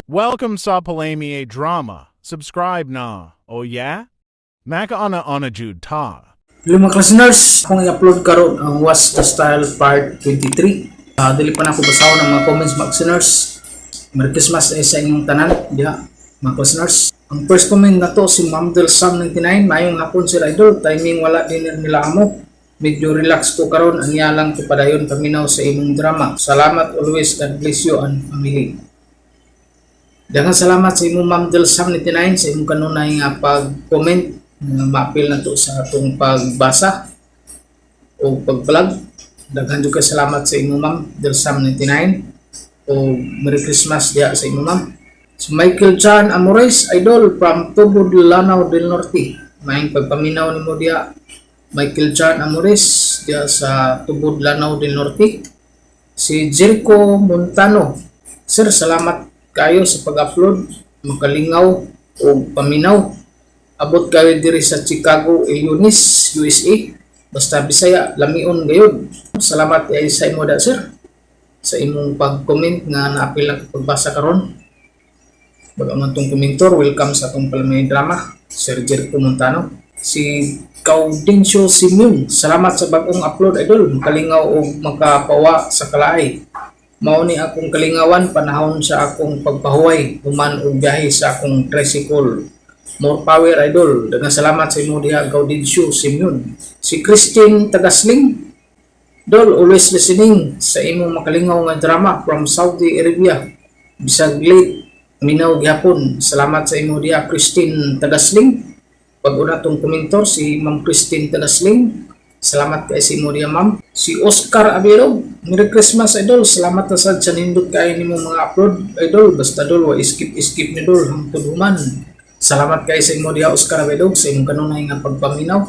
Welcome sa Palami Drama. Subscribe na. Oh yeah? Makauna-una jud ta. Hello, mga listeners, akong i-upload karon ang What's the Style Part 23. Dili pa na ako basahon ang mga comments, mga listeners. Merry Christmas ay sa inyong tanan, diha, mga listeners. Ang first comment na to si Ma'am Del Sam 99, "Maayong hapon, Sir Idol, timing wala din nila amo. Medyo relax ko karon, ang lang ko padayon paminaw sa imong drama. Salamat always, God bless you and family." Daghang salamat sa imong, Ma'am Del Sam 99, sa imong kanunay nga pag-comment nga maapil na to sa atong pagbasa o pag-vlog. Daghan jud kay salamat sa imong, Ma'am Del Sam 99, o Merry Christmas diha sa imong, ma'am. So Michael John Amores, idol from Tubod, Lanao del Norte. Maayong pagpaminaw nimo diha, Michael John Amores, diha sa Tubod, Lanao del Norte. Si Jericho Montano, "Sir, salamat kayo sa pag-upload. Makalingaw o paminaw. Abot kayo diri sa Chicago, Illinois, USA. Basta Bisaya, lamion gayud." Salamat ay sa imo da, sir, sa imong pag-comment nga naapil ang pagbasa karon. Bago man tong komentor, welcome sa atong Palami Drama, Sir Jericho Montano. Si Caudencio Simeon, "Salamat sa bagong upload, idol. Makalingaw og makapawa sa kalaay. Mao ni akong kalingawan panahon sa akong pagpahuway human og biyahe sa akong tricycle. More power, idol." Daghang salamat sa imo diha, Gaudencio Simeon. Si Christine Tagasling, "Dol, always listening sa imong makalingaw nga drama from Saudi Arabia. Bisag late, minaw gihapon." Salamat sa imo diha, Christine Tagasling. Pag una tong komentor si Ma'am Christine Tagasling. Salamat kay si imo diha, ma'am. Si Oscar Abiro, "Merry Christmas, idol. Salamat na sad sa nindot kaayo nimo mga upload, idol. Basta dol, wa skip skip ni dol hangtod human." Salamat kay sa imo diha, Oscar Abiro, sa imong kanunay nga pagpaminaw.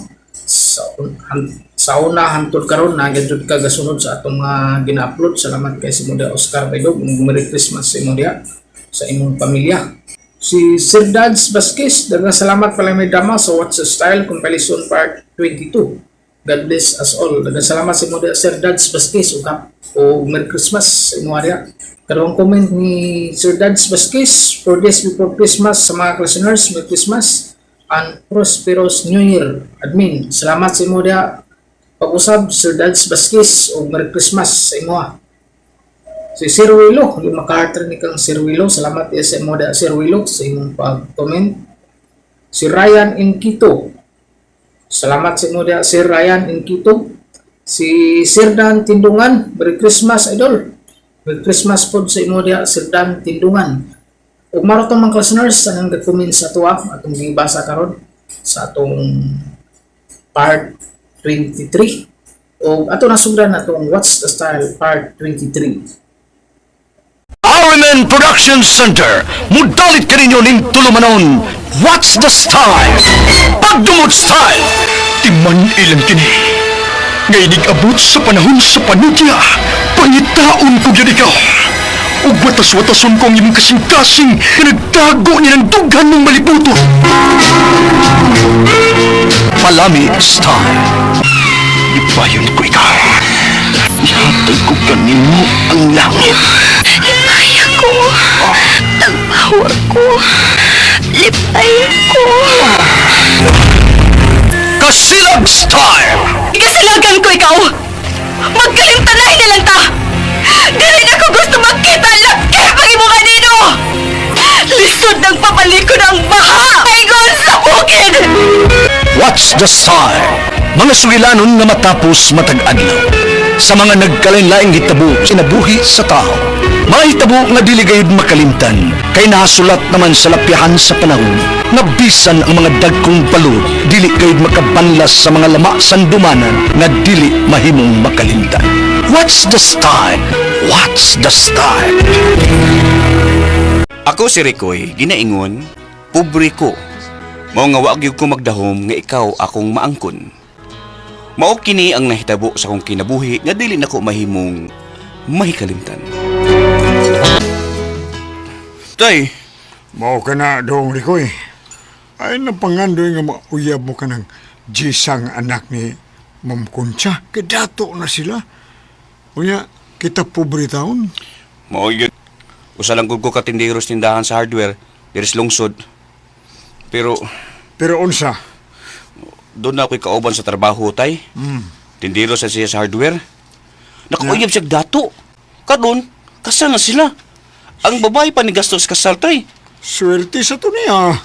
Sa una hangtod karon na gyud ka gasunod sa atong mga gina-upload. Salamat kay sa imo diha, Oscar Abiro. Merry Christmas sa imo diha sa imong pamilya. Si Sir Dads Vasquez, "Daghang salamat, Palami Drama, sa What's the Style Compilation Part 22. God bless us all." Daghang salamat sa imo diha, Sir Dads Vasquez, ug Merry Christmas sa imo diha. Kaduhang comment ni Sir Dads Vasquez, "4 days before Christmas sa mga listeners, Merry Christmas and prosperous New Year, admin." Salamat sa imo diha. Pag-usab, Sir Dads Vasquez, ug Merry Christmas sa imo. Si Sir Willow, yung makaharter ni kang Sir Willow, salamat sa imo diha, Sir Willow, sa imong pag-comment. Si Ryan Inquito, salamat sa imo diha, Sir Ryan Inquito. Si Sir Dan Tindungan, "Merry Christmas, idol." Merry Christmas po sa imo diha, Sir Dan Tindungan. Ug mao tong mga listeners anang nag-comment sa atoa atong gibasa karon sa atong part 23. O ato nasugdan atong What's the Style Part 23. RMN Production Center, mudalit kaninyo ning tulumanon, What's the Style? Pagdumot Style! Timan ilang kini. Ngay abot sa panahon sa panudya, pangitaon ko gyud ikaw. Ug watas-watason ko ang imong kasing-kasing nga nagtago ni ng dughan ng malibuto. Palami Style. Ipayon ko ikaw. Ihatag ko kanimo ang langit. Lipaya ko. Tagpawa ko. Lipaya ko. Kasilag Style! Ikasilagan ko ikaw! Magkalimtanay na lang ta! Dili na ko gusto magkita laki pag imo kanino! Lisod ng papalikon ang baha! Ingon sa bukid! What's the Style? Mga sugilanon nga matapos matag adlaw. Sa mga nagkalain-laing hitabo kinabuhi sa tao. Mga hitabo nga dili gayud makalimtan kay nasulat naman sa lapyahan sa panahon nga bisan ang mga dagkong balod dili gayud makabanlas sa mga lama sandumanan nga dili mahimong makalimtan. What's the Style? What's the Style? Ako si Ricoy, ginaingon, pobre ko. Mao nga wa gyud ko magdahom nga ikaw akong maangkon. Mao kini ang nahitabo sa akong kinabuhi nga dili nako mahimong mahikalimtan. Tay, Mao ka na dong, Ricoy. Ay, napangandoy nga mauyab mo ka ng Jisang anak ni Ma'am Concha. Kadato na sila. Unya, kita pobre taon. Mao gyud. Usa lang gud ko ka tindero sa tindahan sa hardware diri sa lungsod. Pero Pero unsa? doon na ako'y kauban sa trabaho, tay. Tindero sa siya sa hardware. Nakauyab siya dato. Karon, kasal na sila. Ang babae pa ni gastos kasal, tay. Swerte sa to niya.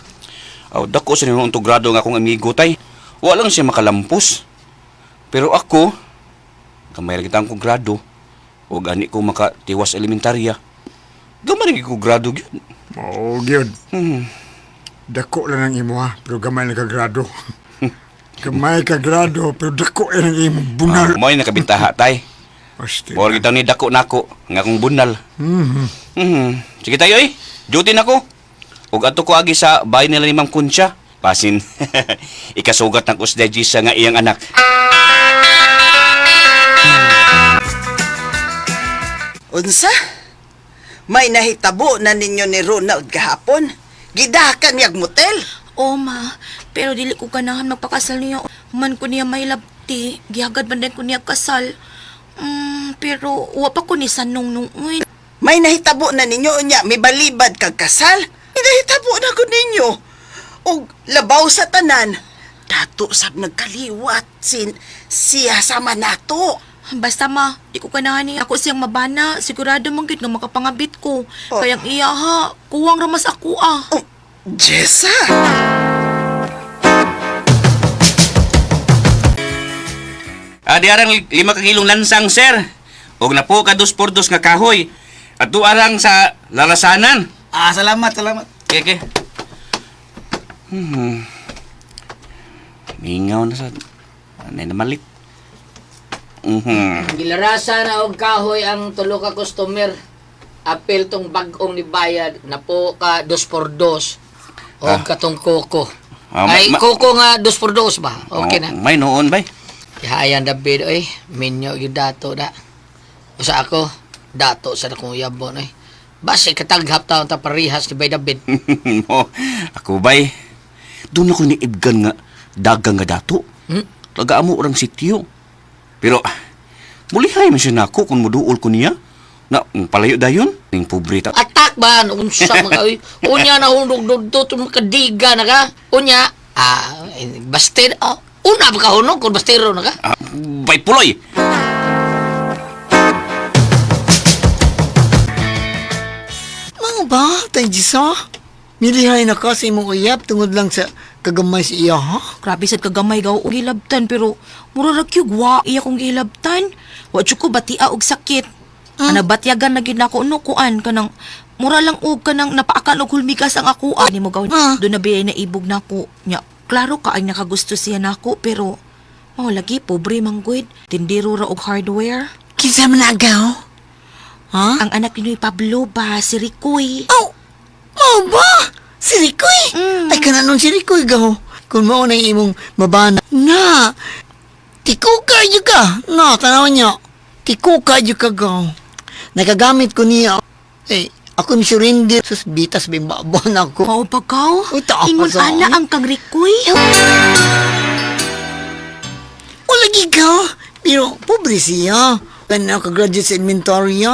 Aw, dako sa ninuong grado nga akong amigo, tay. Wa lang siya makalampos. Pero ako, kamay ra kita ang grado. O gani ko makatiwas elementarya. Gamay ra ko grado gyud. Mao gyud. Dako lang ang imo ha, pero gamay na ka grado. Gamay ka grado, pero dako lang ang imong bunal. Ah, mo'y nakabintaha, tay. Asti. Mao kita ni dako nako nga akong bunal. Sige tayo eh. Duty na ko. Ug adto ko agi sa bahay nila ni Ma'am Concha. Pasin. Ikasugat ng kusda Gisa nga iyang anak. Unsa? May nahitabo na ninyo ni Ronald gahapon. Gidakan niyag motel. O ma, pero dili ko ganahan magpakasal niya. Man ko niya may labti, gihagad man din ko niya kasal. Pero wa pa ko ni sanong nung uy. May nahitabo na ninyo unya may balibad kag kasal. May nahitabo na ko ninyo. Og labaw sa tanan. Dato sab nagkaliwat sin siya sama nato. Basta ma, di ko ganahan niya. Ako siyang mabana, sigurado man gyud nga makapangabit ko. Oh. Kayang iya ha, kuwang ramas ako ah. Oh, Jessa. Ah, di arang 5 ka kilong lansang, sir. Og na po ka 2x2 nga kahoy. At arang sa lalasanan. Ah, salamat, salamat. Okay, okay. Mingaw na sa... Ano na malit. Gilarasa na og kahoy ang tulo ka customer. Apil tong bag-ong ni bayad na po ka 2x2 o katong koko. Ah, Ay, koko nga 2x2 ba? Okay na. Oh, May noon, bay. Ihayan David oy, minyo gyud dato da. Usa ako, dato sa akong yabon oy. Basi kataghap taon ta parihas ni Bay David. Mo, ako bay. Doon ako niibgan nga dagang nga dato. Taga amo orang sityo. Pero mulihay man siya nako kung muduol ko niya. Na palayo dayon ning pobre ta. Attack ba unsa man ka oy. Unya na hundog dudto tum kadiga na ka. Unya ah baster ah, una pa ka hunog kung bastero na ka. Ah, bay puloy. Mga ba, tay Jisa? Milihay na ka sa imong uyab tungod lang sa kagamay sa iya, ha? Grabe sad kagamay gaw og gilabtan pero mura ra kyug wa iya kong gilabtan. Wa jud ko batia og sakit. Ana batyagan na gid nako no kuan kanang mura lang og kanang napaakan og hulmigas ang ako. Ani mo gaw do na biyay na ibog nako. Nya klaro ka ay nakagusto siya nako pero mao lagi pobre man gud. Tindero ra og hardware. Kinsa man agaw? Ha? Ang anak ni Noy Pablo ba si Ricoy. Oh! Mao ba? Si Ricoy? Ay, kana nun si Ricoy, gaw. Kung mao na imong mabana. Na! Tikuka yun ka! Na, tanaw niya. Tikuka yun ka, gaw. Nakagamit ko niya. Eh, ako mi surrender. Sus, bitas bimbabon ako. Mao ba gaw? Uy, taas, Ingon ah. ana ang kang Ricoy. O lagi ka. Pero pobre siya. Kaya nakagraduate sa inventory.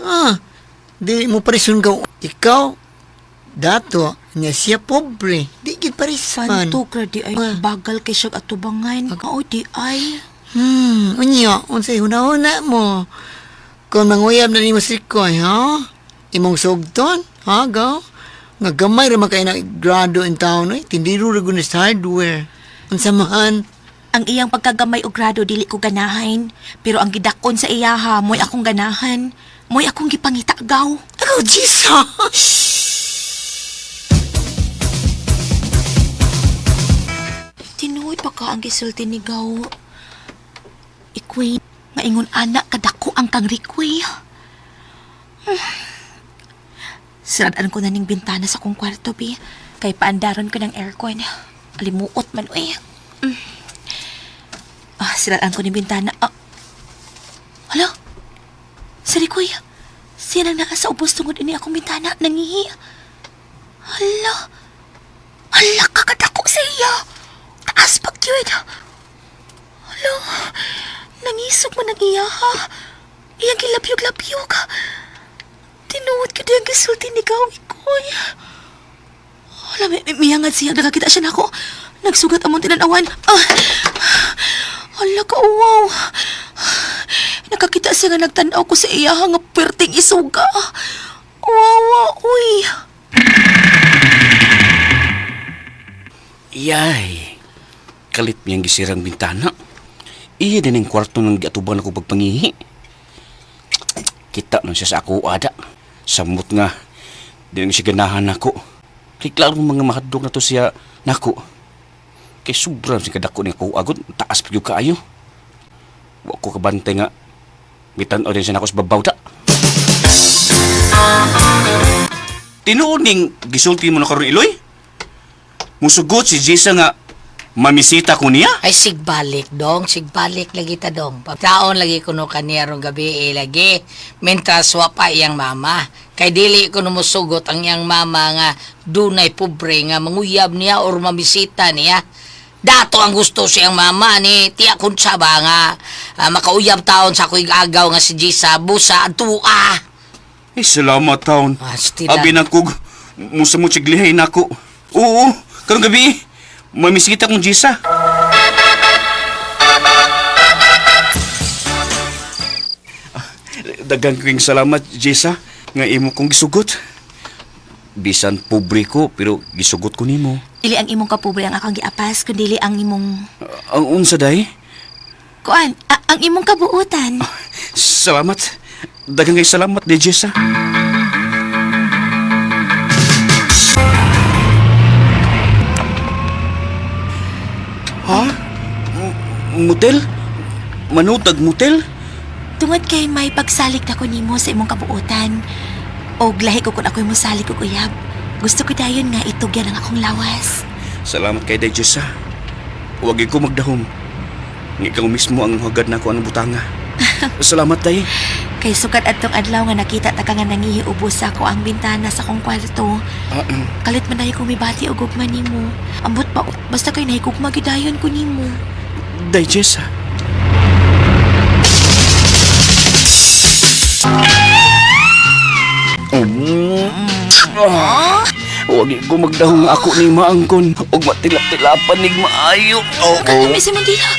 Ah, di mo parison ka. Ikaw, dato, niya siya pobre. Di gid parisan. Panto di ay Ah. bagal kay siyag atubangan. Mao di ay. Unya, unsay hunahuna mo. Kung manguyab na nimo si Koy, ha? Imong sugton, ha, gaw? Nga gamay ra man kay na grado in town, oy. Tindiro ra gud ni sa hardware. Unsa man? Ang iyang pagkagamay og grado dili ko ganahan, pero ang gidakon sa iyaha mo'y akong ganahan. Mo'y akong gipangita gaw. Ako, Jesus! Tinuod pa ka ang gisulti ni gaw. Ikwi, maingon ana kadako ang kang Rikoy. Siradan ko na ning bintana sa kong kwarto, bi. Kay paandaron ko ng aircon. Alimuot man, uy. Ah, siradan ko ning bintana. Ah. Hala? Si Rikoy, siya nang naa sa ubos tungod ini akong bintana. Nangihi. Hala. Hala, kakadako sa iya. Taas pag yun. Hala, nangisog man ang iya ha. Iyang gilabyog-labyog. Tinuod ko ang gisulti ni Gaw Ikoy. Wala, miyangad siya. Nakakita siya nako. Nagsugat among tinanawan. Ah! Hala ka, wow. Nakakita siya nga nagtanaw ko sa iya nga perting isuga. Wow, wow, uy. Yay! Kalit miyang gisirang bintana. Iya din ang kwarto ng giatuban ako pagpangihi. Kita nun siya sa ako ada. Samot nga. Di nang siya ganahan nako. Kay klaro mga mahadlok na to siya nako. Kay sobra siya kadako ni ako agad. Taas pa gyud kaayo. Wa ko kabantay nga. Mitan-aw din siya nako sa babaw da. Tinuod ning gisulti mo na karon Iloy? Musugot si Jessa nga mamisita ko niya? Ay, sigbalik dong, sigbalik lagi ta dong. Pagtaon lagi kuno kaniya rong gabi eh, lagi. Mentras wa pa iyang mama. Kay dili ko musugot ang iyang mama nga dunay pobre nga manguyab niya or mamisita niya. Dato ang gusto siyang mama ni tiya kun sa ba nga makauyab taon sa ako'y agaw nga si Jisa busa adtua. Eh, salamat taon. Ah, stila. Abi na kog, musa mo siglihay na ako. Oo, karong gabi, mamisita kong Jessa. Dagang kong salamat, Jessa, nga imo kong gisugot. Bisan pobre ko, pero gisugot ko nimo. Dili ang imong kapobre ang akong giapas, kundi ang imong... Ang unsa day? Kuan, ang imong kabuutan. Salamat. Dagang kay salamat di Jessa. Ha? Motel? Manutag motel? Tungod kay may pagsalig na ko nimo sa imong kabuutan. Og lahi ko kung ako'y mosalig og uyab. Gusto ko dayon nga itugyan ang akong lawas. Salamat kay Day Jessa. Huwag ko magdahom. Nga ikaw mismo ang hagad na ko ang butanga. Salamat, Day. Kay sukat adtong adlaw nga nakita ta ka nga nangihiubos sa ako ang bintana sa akong kwarto. Kalit man dayon kung mibati og gugma nimo. Ambot pa basta kay nahigugma gyud dayon ko nimo. Day Jessa. Huwag ko magdahong nga ako ni maangkon ug matilap-tilapan nig maayo. Oh, Kalami si Mandila.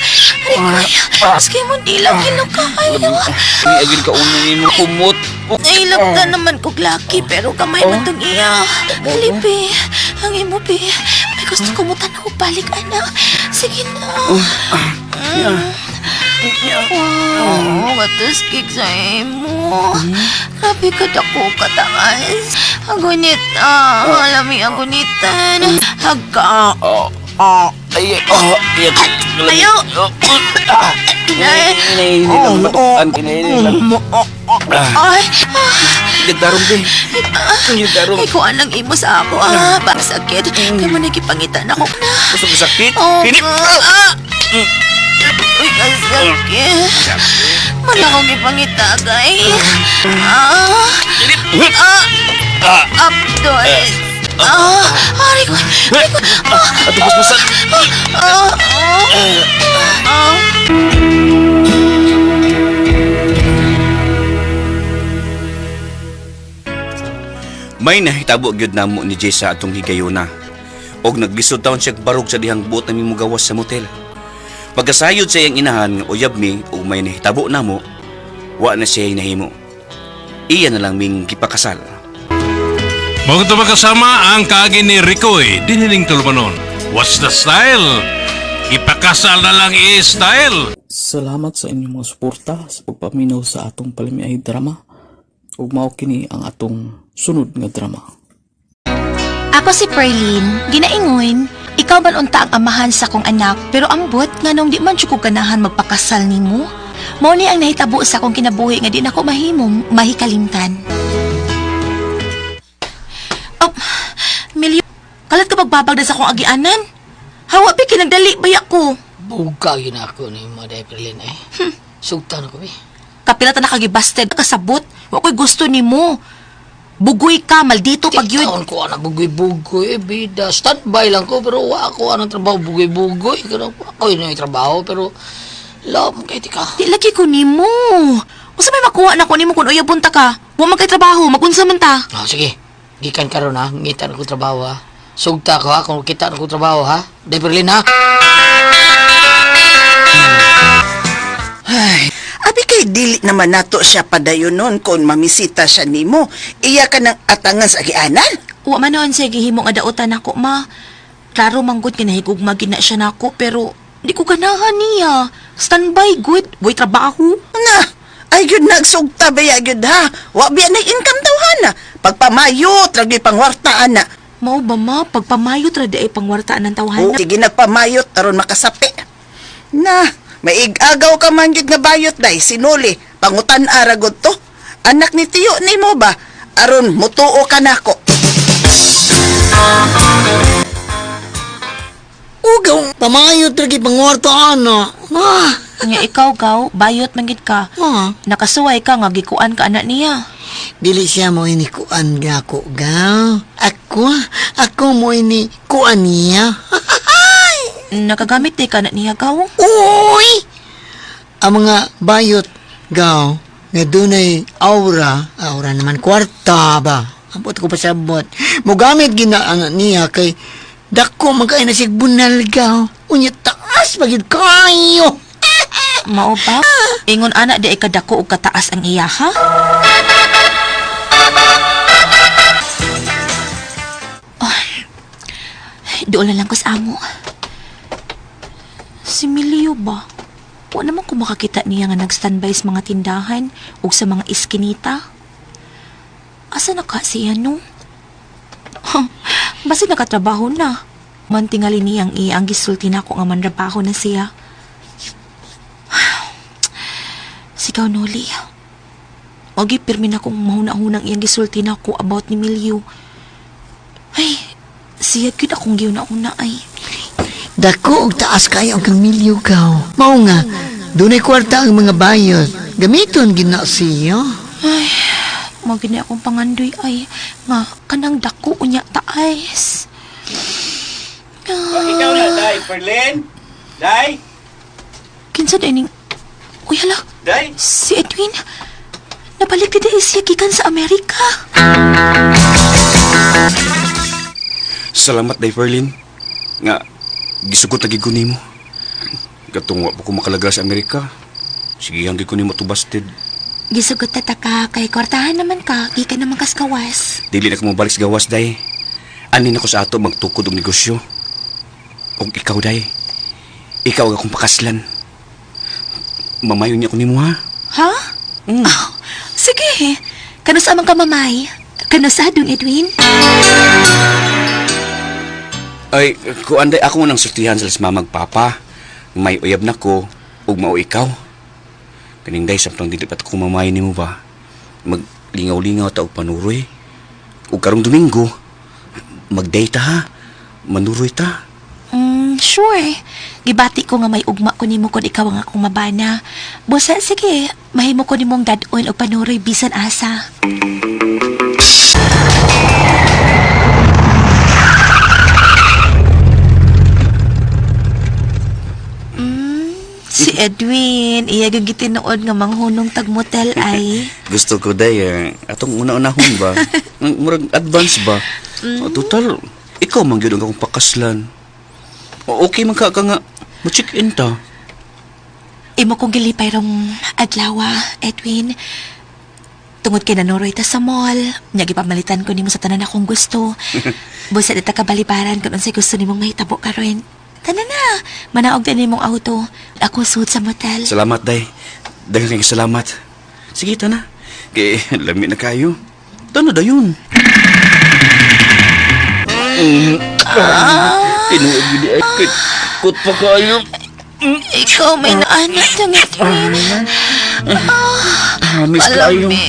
Aray ko. Sige Mandila, kinukaayo. Ni agil ka una nimo kumot. Ay, lagda naman kog laki, pero kamay man tong iya. Lipi, ang imo, bi. May gusto ko mo tanaw balik, anak. Sige na. Wow, katuskig sa imo. Grabe ka dako kataas. Agunit, alami agunitan. Hagka. Ay, oh, ay, Ayaw. Inay, lang matukan, inay lang. Ay, Gitarong di. Gitarong. ay, kuan lang imo sa ako, ah. Basakit. Kaya mo nagipangita na ko na. Gusto ko sakit. Oh, Kinip. ah! Uy, kasakit. Wala akong ipangita, guys. Ah! Ah! Abdol. Ah! Aray ko. Aray ko. Ah! Ato paspasan. Ah! Ah! Ah! May nahitabo gyud namo ni Jessa atong higayuna. Og naglisod taon siya barog sa dihang buot nami mogawas sa motel. Pagkasayod sa iyang inahan nga uyab mi ug may nahitabo namo, wa na siya nahimo. Iya na lang ming gipakasal. Mao ito makasama ang kaagi ni Ricoy, diniling tulumanon. What's the style? Ipakasal na lang i-style. Salamat sa inyong mga suporta sa pagpaminaw sa atong palamiay drama. Ug mao kini ang atong sunod nga drama. Ako si Perlin, ginaingon, ikaw man unta ang amahan sa akong anak, pero ambot nga nung di man jud ko ganahan magpakasal nimo. Mao ni ang nahitabo sa akong kinabuhi nga di nako mahimong mahikalimtan. Oh, Milyo, kalat ka magbabag na sa akong agianan? Hawa bi kinagdali baya ko. Buga yun ako ni mo dahil Perlin eh. Sugtan ako eh. Kapila ta nakagibasted kasabot, wa ko'y gusto nimo. Bugoy ka, maldito pag yun. Taon ko anak bugoy-bugoy eh, bida. Standby lang ko pero wa ako anong trabaho bugoy-bugoy. Pero ako yun yung trabaho pero love kay tika. Di lagi ko nimo. Unsa may makuha na ko nimo kung uyabon ta ka? Wa man kay trabaho, magunsa man ta. Oh, sige. Gikan karon ha, ngita na ko trabaho ha. Sugta ko ha, kung kita na ko trabaho ha. Day Berlin ha. Ay, abi kay dili naman nato siya padayon nun kung mamisita siya nimo. Iya ka ng atangan sa agianan. Wa man noon siya gihimo nga daotan nako, ma. Klaro manggod nga nahigugma gid na siya nako pero di ko ganahan niya. Standby good, way trabaho. Na, ay gyud nagsugta ba ya gyud ha. Wa biya na income tawhana. Pagpamayot ragi pangwarta ana. Mao ba ma, pagpamayot ra di ay pangwartaan ng O, tawhana. sige nagpamayot aron makasapi. Na, maigagaw ka man gyud nga bayot day sinuli. Pangutan aragod to. Anak ni tiyo nimo ba? Aron mutuo ka nako. Ugaw, pamayot lagi pangwarta ana. Ah, Nga ikaw gaw, bayot man gid ka. ah. Nakasuway ka nga gikuan ka anak niya. Dili siya mo ini kuan nga ako, gaw. Ako, ako mo ini kuan niya. Nakagamit di ka anak niya gaw. Uy! Ang mga bayot, gaw, nga dunay aura, aura naman, kwarta ba? Ambot ko pasabot. Mugamit gina ang niya kay dako man kay na sig bunal gaw. Unya taas pagid kayo. Mao ba? Ingon anak di ay kadako og kataas ang iya ha? Ay, doon na lang ko sa amo. Si Milio ba? Wa naman ko makakita niya nga nag-standby sa mga tindahan o sa mga iskinita. Asa na ka siya no? Huh, basta nakatrabaho na. Mantingali niyang iya ang gisulti na ako nga manrabaho na siya. Sigaw Noli. Ogi pirmi na kong mahuna-hunang iyang gisulti na ako about ni Milio. Ay, siya gyud akong giuna-una ay. Dako og taas kayo ang kang milyo gaw. Mao nga, dunay kwarta ang mga bayot. Gamiton gina siya. Ay, mao gini akong pangandoy ay nga kanang dako unya taas. Ikaw na, Day. Perlin? Day? Kinsa day ning Uy hala, Day? si Edwin. Nabalik di siya gikan sa Amerika. Salamat, Day Perlin. Nga, gisugot na gid ko nimo. Katong wa pa ko makalaga sa Amerika. Sige, hanggang ko nimo tubasted. Gisugot ta ta ka kay kwartahan naman ka, gikan naman kas kawas. Dili na ko mobalik sa gawas, Day. Anin ako sa ato magtukod og negosyo. Og ikaw, Day. Ikaw ang akong pakaslan. Mamayon niya ko nimo, ha? Ha? Oh, sige. Kanusa man ka mamay? Kanusa dong Edwin? Ay, kuan day ako nang sultihan sa mamag papa. May uyab na ko ug mao ikaw. Kaning day samtang dili pa ko mamay nimo ba. Maglingaw-lingaw ta og panuroy. Ug karong Domingo, mag-date ta ha. Manuroy ta. Sure. Gibati ko nga may ugma ko nimo kon ikaw ang akong mabana. Busa sige, mahimo ko nimong dad-on og panuroy bisan asa. Si Edwin, iya gyud gitinuod nga manghunong tag motel ay. Gusto ko day eh, atong una-unahon ba? Murag advance ba? Total, ikaw man gyud ang akong pakaslan. Okay man ka ka nga mo-check-in ta. Imo kong gilipay rong adlaw, Edwin. Tungod kay nanuroy ta sa mall, nya gipamalitan ko nimo sa tanan akong gusto. Busa di ta kabalibaran kung unsay gusto nimong mahitabo karon. Tanan na, manaog din nimong auto. Ako suod sa motel. Salamat, day. Daghang kayong salamat. Sige, tana. Kay, lami na kayo. Tana dayon. Tinuod gid ay kut pa kayo. Ikaw may naanak ng Edwin. Miss kayo. Kalami.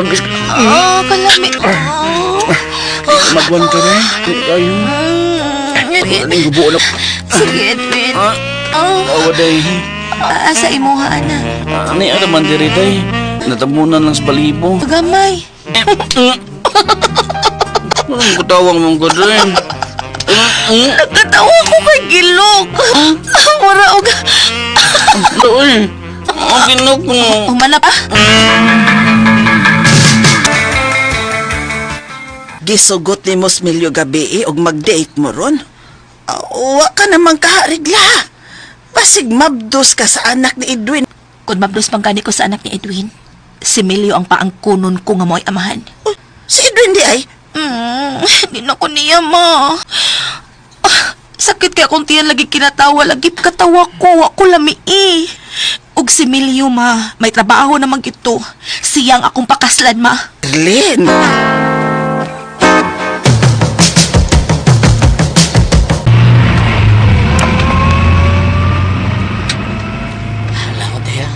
Miss Oh, kalami. Oh. Magwan ka rin. Kayo. Edwin. Aning gubo na. Sige, Edwin. Oh, Awa day. asa imuha na. Ani ara man diri day. Natabunan lang sa balibo. Gamay. Anong katawang mong gaday? Nagkatawa ko kay Gilok. Mura og Uy, ang ginok mo. Humana pa. Gisugot ni mo Smilyo gabi og mag-date mo ron. Ah, wa ka namang kaharigla. Basig mabdos ka sa anak ni Edwin. Kung mabdos man gani ko sa anak ni Edwin, si Milio ang paangkunon ko nga mo'y amahan. Oh, si Edwin di ay. Di na ko niya, ma. Ah, sakit kay akong tiyan lagi kinatawa, lagi katawa ko, ako lami eh. Ug si Milio, ma, may trabaho naman gito. Siyang akong pakaslan, ma. Erlin. Salamat eh.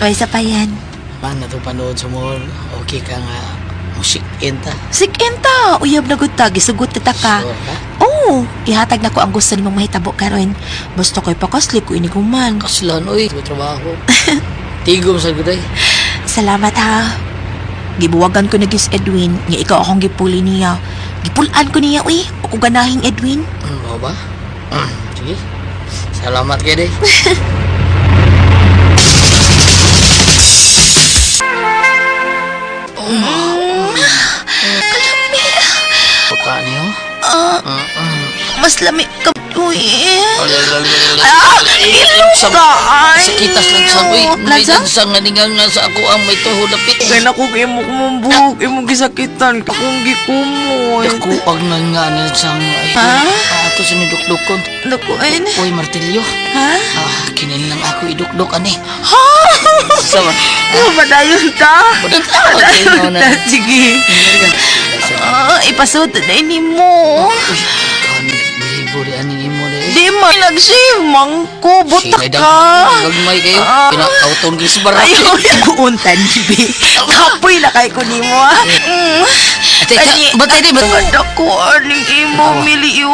Ay, sa pa yan. Paano to panood sa mall? Okay ka nga. Musik enta. Sikenta, uyab na gud ta, gisugot ta ka. Sure ka? Oo, ihatag na ko ang gusto nimong mahitabo karon. Basta ko'y pakasli ko iniguman. Kaslan, uy. May trabaho. Tigom sa guday. Salamat ha. Gibuwagan ko na gis Edwin, nga ikaw akong gipuli niya. Gipulaan ko niya, uy. Ako ganahing Edwin. Ano ba? Sige. Salamat kay day. Puta niyo. Mas lami ka, uy. Ah, ilong ka, ay. Sakitas lang sa uy. May Lansa? dansang nga ningang nga sa ako ang may tuho dapit. Kay nako kay mo kumambuk, imong gisakitan, akong gikumoy. Dako pag nanganil sang ay. Ha? Ato sinidukdukon. Naku, ay. Uy, martilyo. Ha? Ah, kinin lang ako idukduk ani. Ha? Sama. Oh, padayon ta. Padayon ta, sige. Ah, ipasod na ini mo. Uy, kan bilibo di aning imo di. Di man nag-shave mangko, butak ka. Gagmay kayo. Ah. Pinakauton gis bara. Ay, untan, be. Kapoy na kay ko nimo ah. Mm. Teka, batay di ba? Dako aning imo miliyo.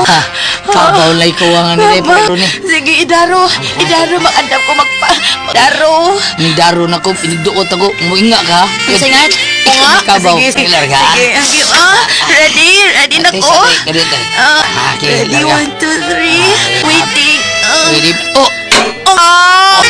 Ha, kabaw lay ko ang ani Aba, pero ni. Sige, idaro. Idaro, mag-andam ko magpa... Daro. Ni daro na ko pinigduot ako. Muinga ka. Singat. Nga, Kabaw. sige, sige. Larga. Sige, sige. Ah, ready? Ready na ko? Ah, Okay, ready, larga. 1, 2, 3. Waiting. Ah. Ready? Oh! Ah!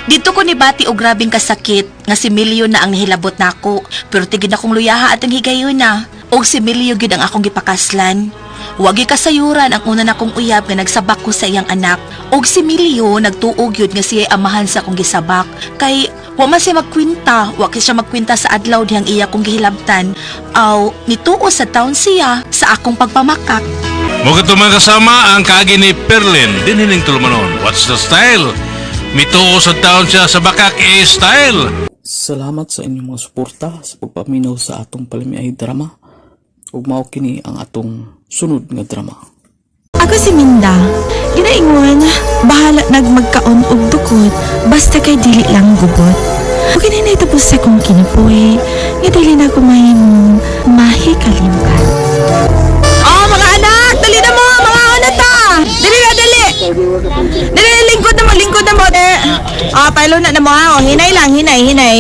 Dito ko nibati og grabing kasakit nga si Milio na ang nihilabot nako pero tigid akong luyaha atong higayon na. Og si Milio gyud ang akong gipakaslan. Wagi kasayuran ang una nakong uyab nga nagsabak ko sa iyang anak. Og si Milio nagtuog gyud nga siya amahan sa akong gisabak kay wa man siya magkwinta, wa kay siya magkwinta sa adlaw dihang iya kong gihilabtan. Aw nituo sa taon siya sa akong pagpamakak. Mo kadto mga kasama ang kaagi ni Perlin dinhining tulumanon. What's the style? Mituo sa taon siya sa Bakak A style. Salamat sa inyong mga suporta sa pagpaminaw sa atong palamiay drama. Ug mao kini ang atong sunod nga drama. Ako si Minda. Ginaingon, bahala nagmagkaon og dukot, basta kay dili lang gubot. Ug kini tapos sa akong kinabuhi, nga dili na ko mahimong mahikalimtan. Oh, mga anak, dali na mo, mga ano ta. Dali na, dali. Dali, lingkod na mo, lingkod na mo. Eh. Ah, palo na na mo ha. Oh, hinay lang, hinay, hinay.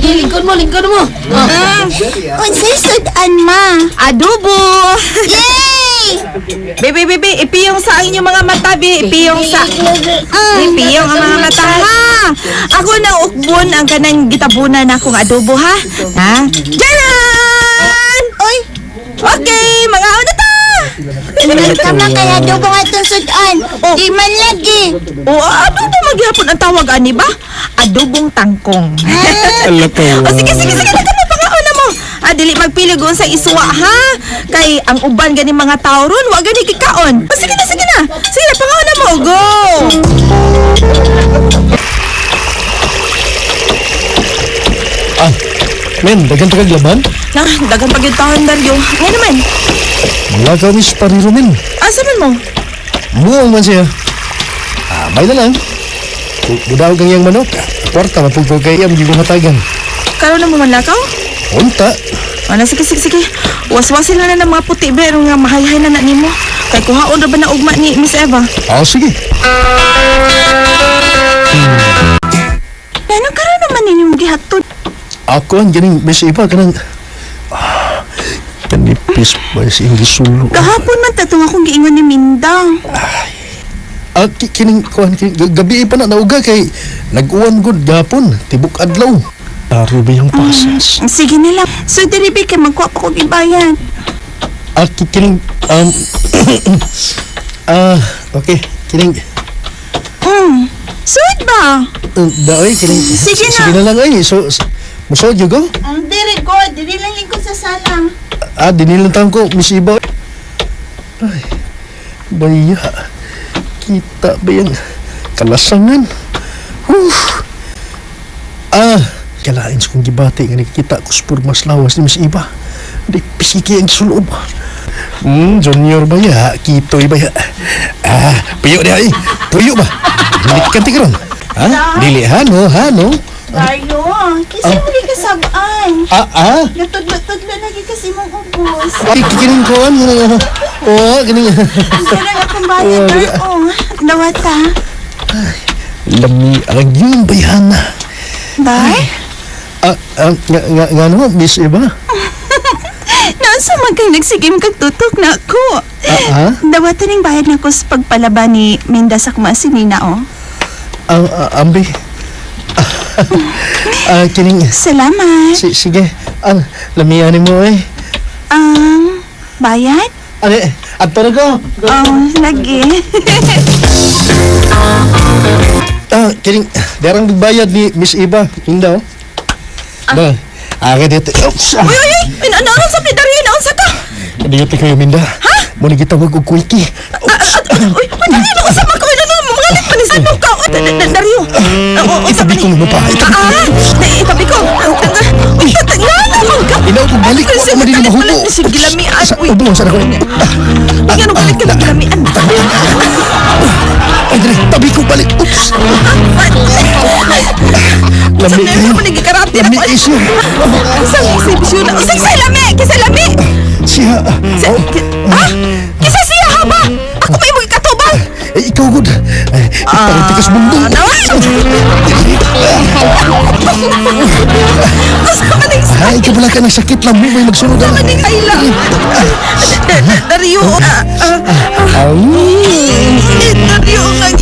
Lingkod mo, lingkod mo. Unsay sudan ma? Adobo. Yay! Bebe, bebe, ipiyong sa ang inyong mga mata, bi. Ipiyong sa... Ipiyong ang mga mata, ha? Ako na ukbon ang kanang gitabunan akong adobo, ha? Ha? Jaran! Oy, Okay, mga ano ta! welcome na kay adobo nga itong sudan. Di man lagi. O, adobo magyapon ang tawag, ani ba? Adobong tangkong. O, sige, sige, sige, laka mo, pangaon na mo. Ah, dili magpili kung sa iswa, ha? Kay ang uban gani mga tao ron, wa gani kikaon. O, sige na, sige na. Sige na, pangaon na mo, go! Ah, men, dagan pa kag laban? Na, dagan pag yung taon, Dario. Ngayon naman, Wala ka miss pariro, men. asa man mo? Muong man siya. Ah, may na lang. Budaw kang iyang manok. Kwarta, mapugpug kay iyang gigumatagan. Karoon na mo man lakaw? Unta. Ano, sige, sige, sige. Waswasin na na ng mga puti, pero nga mahayhay na na nimo. Kay kuhaon ra ba na ugma ni Miss Eva? Ah, sige. Ano karon naman ninyong gihatod? Ako ang ganing Miss Eva kanang ah, kani Tapis ba si English sulo? Gahapon man tatong akong giingon ni Minda. Ah, kining kuan gabi pa na nauga kay nag-uwan gud gapon, tibok adlaw. Taro ba yung pasas? Sige na lang. So, diri ba kay magkuha pa kog ibayan. Ah, kining ah, okay, kining Sud ba? Daoy kining Sige na. Sige na lang ay. So musod you go. Diri ko, diri lang lingkod sa sala. Ah, dinilang ko, Miss Iba. Ay, baya. Kita ba yung kalasangan? Whew. Ah, kalain sa kong gibati nga nakikita ko sa mas lawas ni Miss Iba. Di pisiki ang sulob. Junior ba ya? Kitoy ba ya? Ah, puyo di ay. Puyo ba? Dili ka ron. Ha? Dili ha no, ha no? Dario, kasi mo di kasabaan. Ah, ah. Natudlo-tudlo lagi kasi mong ubos. Ay, kikining ko. Ano? Oh, kining. Sarang akong bayad, Dar. Oh, dawata. Lami ang yung bayana. Dar? Ah, ah, nga, nga, ano, Miss Eva? Naunsa man kay nagsigim kag tutok na ako. Ah, ah? Dawata ning bayad na ko sa pagpalaba ni Minda sa kuma si Nina, oh. Ah, ah, ambi. Ah, kining. Salamat. Sige. Ah, lamianin mo eh. Ang bayad? Ano, ato na ko. Oh, lagi. Ah, kining, derang bayad ni Miss Eva. Hinda, oh. Da. Ah, dito. Oops. Uy, uy, uy! Ano, ano, ano, sa Dario, naunsa ka? Dito kayo, Minda. Ha? Muna gitawag og quickie. Uy, uy, Dario, naunsa man ka? Uy, ano, mga pa ni Sano ka? Uy, Dario. Oo, Itabi ko mo pa. Itabi ko. Ah, itabi ko. Uy, nga naman ka. Inaw ko balik. Wa ko man din mahubo. Sige, lamian. Sa Uy, ubo sa ako. Uy, ano, balik ka ng lamian. Ay, dali, tabi ko balik. Oops. Lami kayo. Lami isyo. Usang isibisyon na. Usang sa lami! Kisa lami! Siya. Ha? Kisa siya ha ba? Ako may mga katubang! Eh, ikaw gud. Eh, iparitikas mundo. Ay, ikaw pala ka ng sakit lang mo. May magsunod ang... Ay lang. Dario. Dario nga.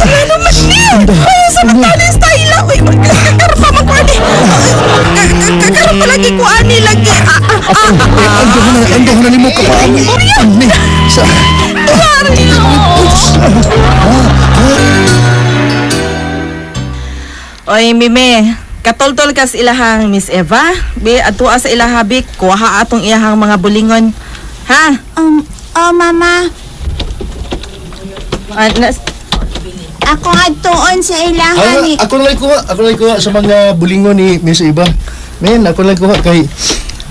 Ano man niya? Ay, sa matalis tayo lang. Uy, magkakarpa man ko ani. Kakarpa lagi ko ani lagi. Ang na nimo kapaami. Ani sa Dario. Oy, Mime, katoltol kas ilahang Miss Eva. Bi, adtua sa ilaha bi, kuha atong iyahang mga bulingon. Ha? Oh, mama. Ako adtuon sa ilahan Ay, ako na lang kuha, ako na lang kuha sa mga bulingon ni Miss Eva. Men, ako na lang kuha kay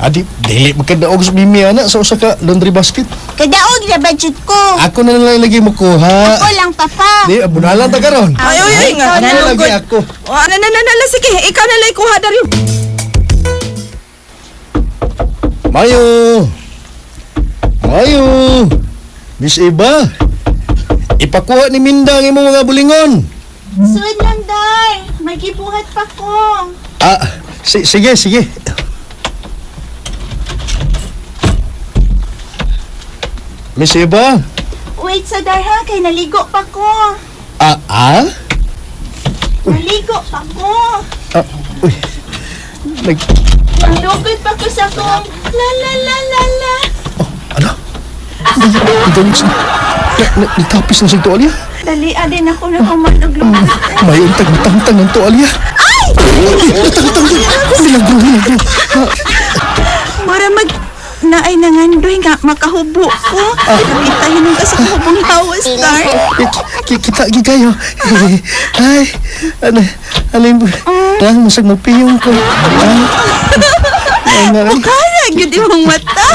Adi, dili magkadaog sa Mimi ana sa usa ka laundry basket. Kadaog na budget ko. Ako na lang lagi mo kuha. Ako lang, papa. Di, bunalan ta karon. Ay, oy, oy, nga. Ako na lagi ako. O, ano na, na, na, sige, ikaw na lang kuha, Dario. Mayo. Mayo. Miss Eva. Ipakuha ni Minda ang imong mga bulingon. Sud lang, Day. May gibuhat pa ko. Ah, sige, sige. Miss Eva? Wait sa dar ha, kay naligo pa ko. Ah, ah? Naligo pa ko. Ah, uy. Nag... Nalugod pa ko sa kong la la la la la. Ano? Nagdungis na. Nagtapis na siyang tuwalya. Dali, adin ako na kumaluglugan. May untag natangtang ng tuwalya. Ay! Natangtang! Milagro, milagro. Mura mag naay nangandoy nga makahubo ko. Nakita yun ka sa hubong tawas, Dar. Kita gi kayo. Ay, ano, alin ba? Lang, masag mapiyong ko. Ay, ay, Mukha gyud imong mata.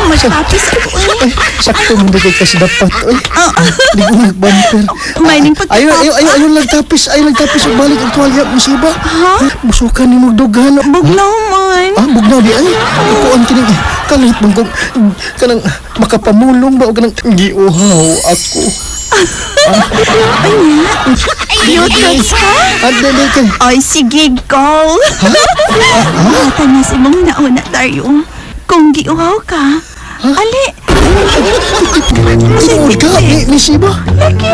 Magtapis ako. Ay, sakto mo na kay kasi dapat. Ay, di ko nagbumper. May ning pagkatapos. Ayun, ayun, ayun, ayun lang tapis. Ayun lang tapis. Balik ang tuwalya, musiba. Ha? Musukan ni magdugan. Bugnaw man. Ah, bugnaw di ay. Ikuan kining kalit mong kung kanang makapamulong ba o kanang giuhaw ako. Ay, nga. Cute ka? Ay, Ay, sige, go. Bata na si mong nauna, Dario. Kung Kung giuhaw ka, ali. Tinuod ka, ni Siba. Lagi.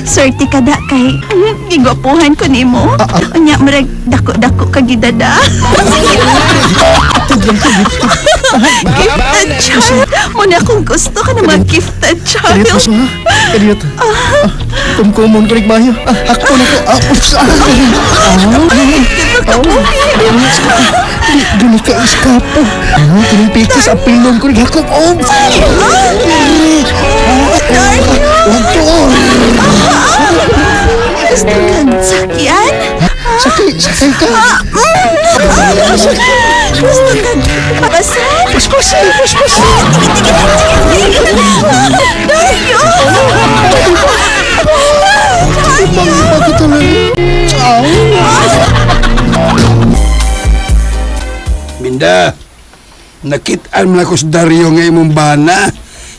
Swerte ka da kay gigwapuhan ko nimo. Unya murag dako-dako ka gidada. Gifted child. Muna kung gusto ka na mga gifted child. Kadiyot ha? Kadiyot. Kumkumon ko nagmayo. Ako na ko. Ups. Dili ka iskapo. Kining pikis ang pilon ko naghakop. Oh! Wag to. Gusto kang sakyan? Sakay, sakay ka. Gusto kang pabasan? Paspasin, paspasin. Dario! Ibang iba ko talaga. Minda, nakit-an mo na ko sa Dario nga imong bana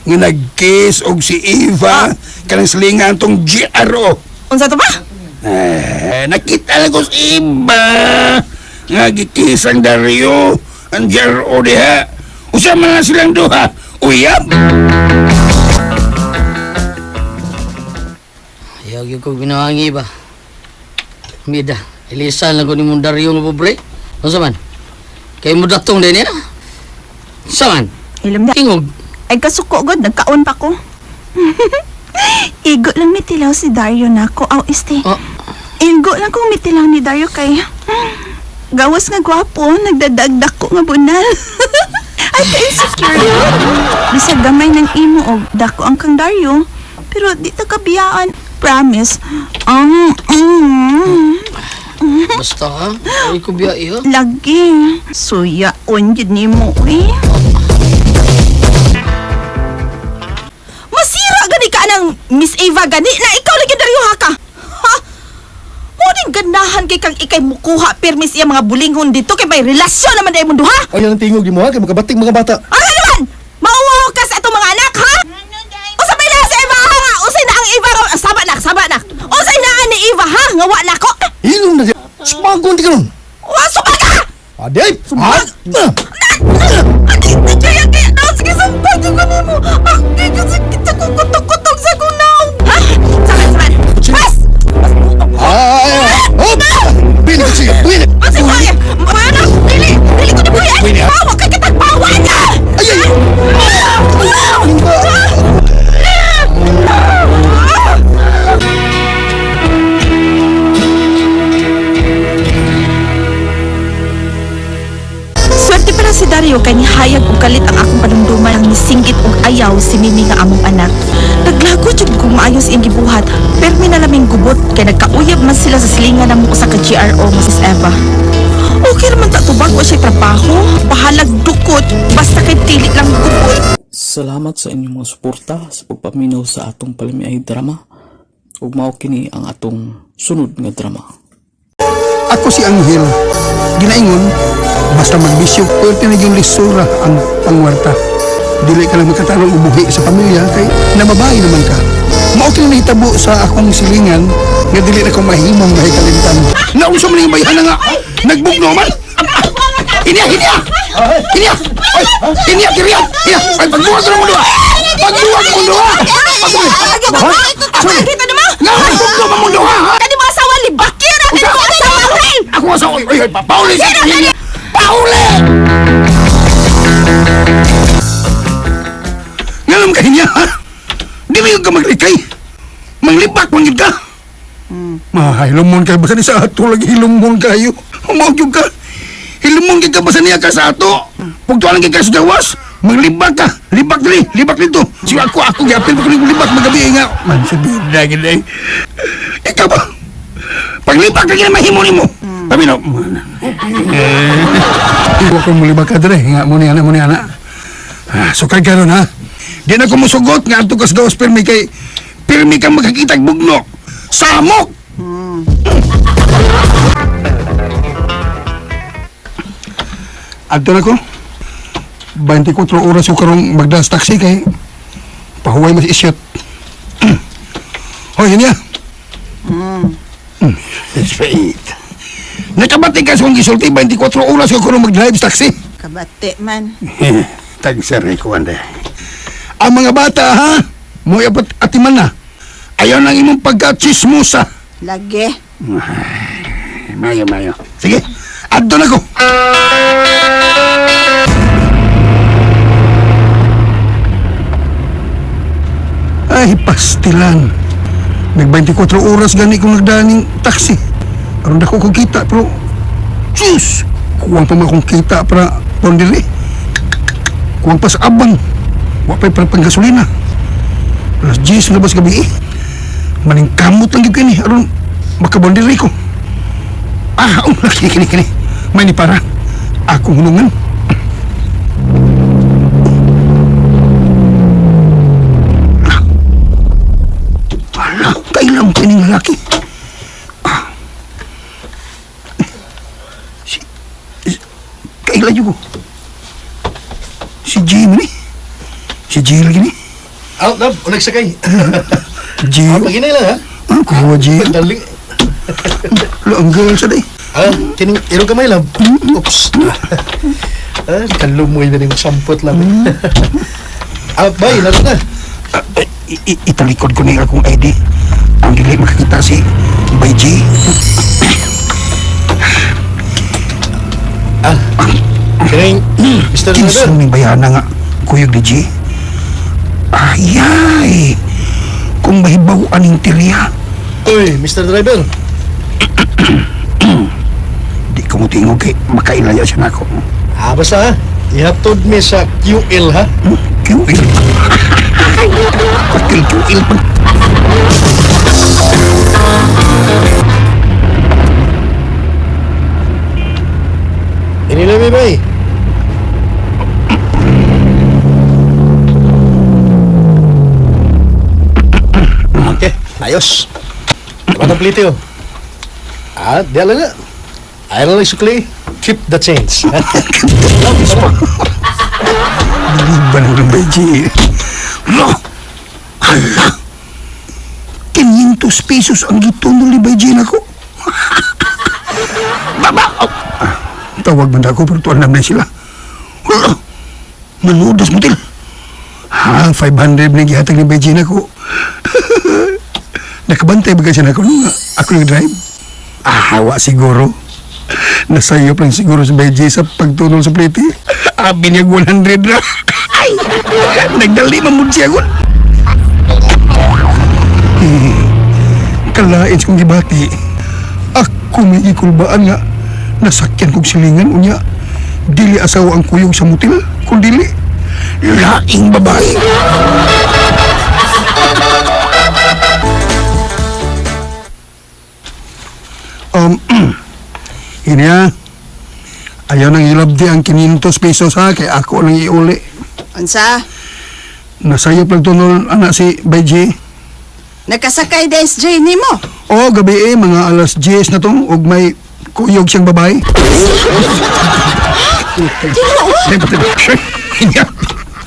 nga nag-kiss og si Eva kanang silingan tong GRO. Unsa to ba? Eh, nakita na ko sa iba nga gikiss ang Dario ang GRO diha. Usa man na silang duha. Uyab! Ayaw gyud ko ginawangi ba. Mida, ilisan lang ko ni mong Dario nga pobre. Unsa man? Kay mo datong din niya? Unsa man? Ilom na. Tingog. Ay kasuko god, nagkaon pa ko. Igo lang mitilaw si Dario na ako. Aw, este. Oh. Igo lang kong mitilaw ni Dario kay... Gawas nga gwapo, nagdadagdak ko nga bunal. Ay, ka-insecure yun. Bisag gamay ng imo og dako ang kang Dario. Pero di ta kabiyaan. Promise. Basta ha? Ay ko biya ha? Lagi. Suya, on yun ni mo eh. Masira gani ka ng Miss Eva gani na ikaw lagi Dario ha ka. Ha? Mo din ganahan kay kang ikay mukuha permis iya mga bulinghon dito kay may relasyon naman dahil mundo ha? Ay, ang tingog mo ha, kay makabating mga bata. Ano naman? Mauwaw ka sa atong mga anak ha? Usay na sa Eva ha? Usay na ang Eva ron. Saba na, saba na. Usay na ni Eva ha? Nga wa na ko. Ilong na siya. Sumagon di ka nun. Wa sumaga! Ade! Sumag! Kaya kaya na sige sampag ko nimo. Ah, kaya sakit sa kong kutok-kutok sa kunaw. Ha? Saman saman. Pas! Ay! Hop! Bini ko siya! Bini! Pasi mo ay! Mana? Dili! Dili ko na po yan! Bawa kay katagbawa na! Ay! Ay! Swerte pala si Dario kay nihayag og kalit ang akong panumduman ang nisinggit og ayaw si Mimi nga among anak. Naglago jud kung maayos iyang gibuhat, permi na laming gubot kay nagkauyab man sila sa silingan ng usa ka GRO nga si Eva. Okay raman ta tubag wa siya trabaho, bahalag dukot, basta kay dili lang gubot. Salamat sa inyong mga suporta sa pagpaminaw sa atong palamiay drama. Ug mao kini ang atong sunod nga drama. Ako si Angel. Ginaingon, basta magbisyo, pwerte na yung lisura ang pangwarta. Dili ka lang makatarong ubuhi sa pamilya kay nababay naman ka. Mao kini nahitabo sa akong silingan nga dili na ko mahimong mahikalimtan. Naunsa man yung bayhana nga nagbugno man. Inya, inya! Inya! Oy, inya kiriya! Inya! Ay, pagbuwag ko na mo duha! Pagbuwag mo duha! Pagbuwag! Ha? Sorry. Kita naman! Nga, magbugno man mo duha! Ha? Kani mo asawa libakira kani mo asawa hey! Ako asawa! Oy, oy, pauli sa Pauli! Ngalam ka niya, ha? Di mo yung ka maglikay. Manglipak man yun ka. Mahilumon ka basta ni sa ato lagi hilumon kayo. Humaw yun ka. Hilumon ka basta niya ka sa ato. Pugtuan lang ka sa gawas. Maglibak ka. Libak dili, libak dito. Siya ako, ako gapil pa ko libak magabi nga. Man sabihin na gini. Ikaw ba? Paglibak ka gina mahimo nimo. Pamino. Iwa ko mulibak ka dire. Nga mo ni anak mo ni anak. Ah, sukay karon ha. Di na ko musugot nga adto ka sa gawas pirmi kay pirmi ka makakitag bugno. Samok. Adto na ko. 24 oras ko karong magdas taxi kay pahuway mas isyot. Hoy, yun ya. That's right. Nakabati ka sa kong gisulti 24 oras ko karong mag-drive sa taxi. Kabate man. Tagsari ko, ande. Ang mga bata, ha? Mo'y apat atiman na. Ayaw nang imong pagka-chismosa. Lagi. Mayo, mayo. Sige, adto na ko. Ay, pastilan. Nag 24 oras gani kong nagdaning taxi. Aron dako kong kita, pero... Diyos! Kuwang pa man akong kita para pondili. Kuwang pa sa abang. Wa pa'y para panggasolina. Alas 10 na ba sa gabi eh. Maningkamot lang yun kini. Aron makabondili ko. Ah, oh, kini, kini, kini. May ni para. Akong hunungan. Ala, kailang kining lalaki. Ah. Si, si kailan yun ko? Si Jimmy ni. Si Jill gini. Out, love. Unag sakay. Jill. Ah, paginay lang, ha? Ah, kuha Jill. Darling. Lo, ang girl sa day. Ah, kining irong kamay, love. Oops. Ah, kalumoy na rin sampot lang. Ah, bye. Laro na. Italikod ko ni akong ID. Ang dili makakita si Bay G. Ah, kining Mr. Kinsa Driver. ning bayana nga kuyog ni G. Ayay! Kung mahibaw aning tirya, Uy, Mr. Driver. di ko mo tingog kay makailaya siya nako. Ah, basta ha. Ihatod mi sa QL, ha? QL? Patil QL pa. Ini lang mi, bay. Okay, ayos. Dapat ang plite, oh. Ah, di ala na. Ayaw lang sukli. Keep the change. Diliban ng Bay G. Lo! Hala! 500 pesos ang gitunol ni Bay G nako. Baba! Oh. Ah, tawag man ako pero tuwan naman sila. Hala! Manudas mo til. Ha, 500 na gihatag ni Bay G nako. Nakabantay ba siya nako nung ako nag-drive? Ah, hawa siguro. Nasayop lang siguro si Bay G sa pagtunol sa plete. Abi niya 100 na. Ay! Nagdali man siya gun. Kalain kong gibati. Ako may ikulbaan nga nasakyan kong silingan unya. Dili asawa ang kuyog sa mutil, kung dili laing babae. Ini ha. Ayaw nang ilabdi ang 500 pesos ha, kay ako nang iuli. Unsa? Nasayop lang tunol anak si Bay G. Nakasakay da SJ nimo. O, gabi eh, mga alas 10 na to, og may kuyog siyang babae.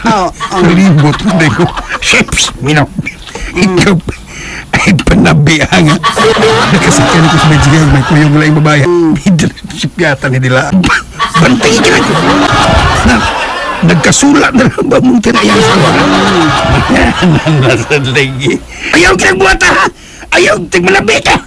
Oh, Libot na ko. Ships, minaw. Ikaw, ay panabi nga. Nakasakyan ko sa Bay G, may kuyog lang yung babae. Sipyata ni Dila. Bantay ka na. Na, nagkasulat na lang ba mong tinayang sa Nasa lagi. Ayaw kitang buwata ha! Ayaw tigmalabi ka!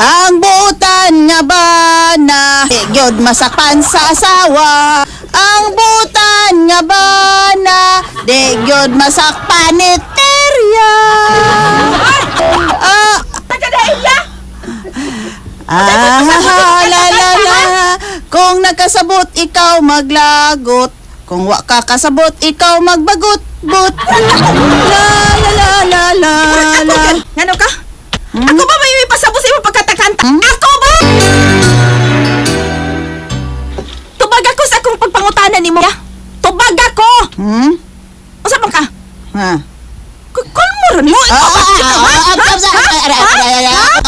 Ang buutan nga bana, gyud masakpan sa asawa. Ang buutan nga bana, di gyud masakpan ni Terya. Ah, ah, la la la. Kung nakasabot ikaw maglagot. Kung wa ka kasabot ikaw magbagot but. La la la la la la. Ngano ka? Ako ba may pasabot sa imong pagkatakanta? Ako ba? Tubag ako sa akong pagpangutana nimo. Tubag ako. Hmm? Unsa man ka? Ha? Kulmo ra nimo. Ikaw ba? Ha?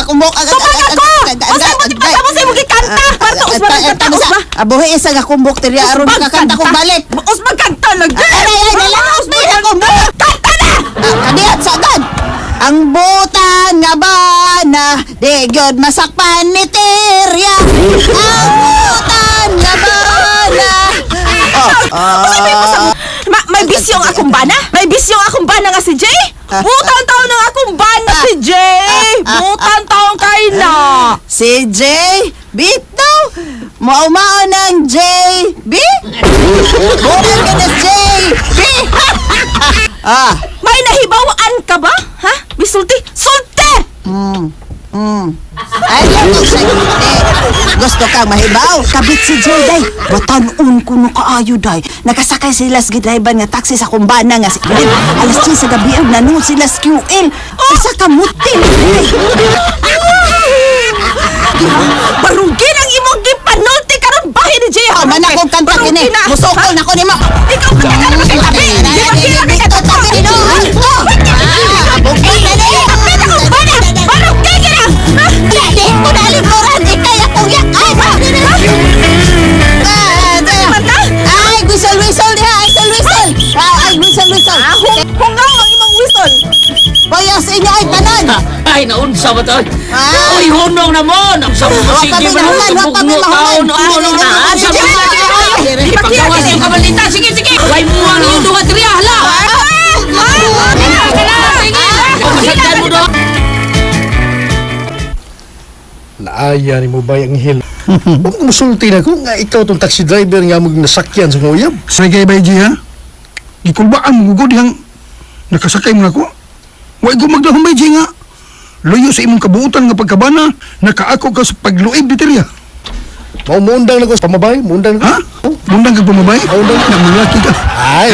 Tubag ako! Unsa mo di pasabot sa imong gikanta? Parto usba kanta usba. Abuhi isa nga kumbok tirya aron makakanta kong balik. Usba kanta lagi. Ay ay ay Usba kanta. Kanta na. Kadihat sa agad. Ang butan nga bana, bana, di gyud masakpan ni Terya. Ang butan nga bana. Oh, May bisyo ang akong bana? May bisyo ang akong bana nga si Jay? Butang taon ang akong bana si Jay! Butang taon kay na! Si J, bitaw. Mao-mao ng J, B? Bukan ka na J, B. Ah, May nahibawaan ka ba? Ha? Bisulti? Sulti! Ay, lang sa hindi. Gusto kang mahibaw? Kabit si Jay, day. Batanon ko no kaayo, day. Nakasakay sila sa gidriban nga taxi sa kumbana nga si Glenn. Alas 10 sa gabi, ang nanuod sila sa QL. Isa ka mutil. Barugin ang imong gipanulti karon bahin ni Jay. Oh, man akong kanta kini. Musukol na ko nimo. Ikaw ka na kay tabi. Di ba kila kay tabi? Bukod na ni. Kapit akong bana! Barugin ka na! Di ko na lingkuran. Ikay akong yakan. Ay, whistle, whistle diha. Ay, whistle, whistle. Ay, whistle, whistle. Hungaw ang imong whistle. Boyo sa inyo ay tanan. Ay, naunsa ba to? Ah. Uy, hunong na mo! Naunsa mo Wa sige pa man may nahuman, wa pa may tubog mo mahuman. taon. Ano na? Sa mga Ipagawas yung kabalita. Sige, sige! Way mo ang iyong duha diri, hala! Masagdan mo do! Naaya ni mo ba ang hil? Huwag mo musulti na ko nga ikaw tong taxi driver nga mag nasakyan sa kong uyab. Sige bay G ha? Gikulbaan mo gud dihang nakasakay mo nako. Wa ko magdahom bay G nga. Luyo sa imong kabuutan nga pagkabana, nakaako ka sa pagluib di terya. Mao muundang na ko sa pamabay, muundang na Ha? ko. Mundang kag pamabay? Mundang. Na mulaki ka. Ay,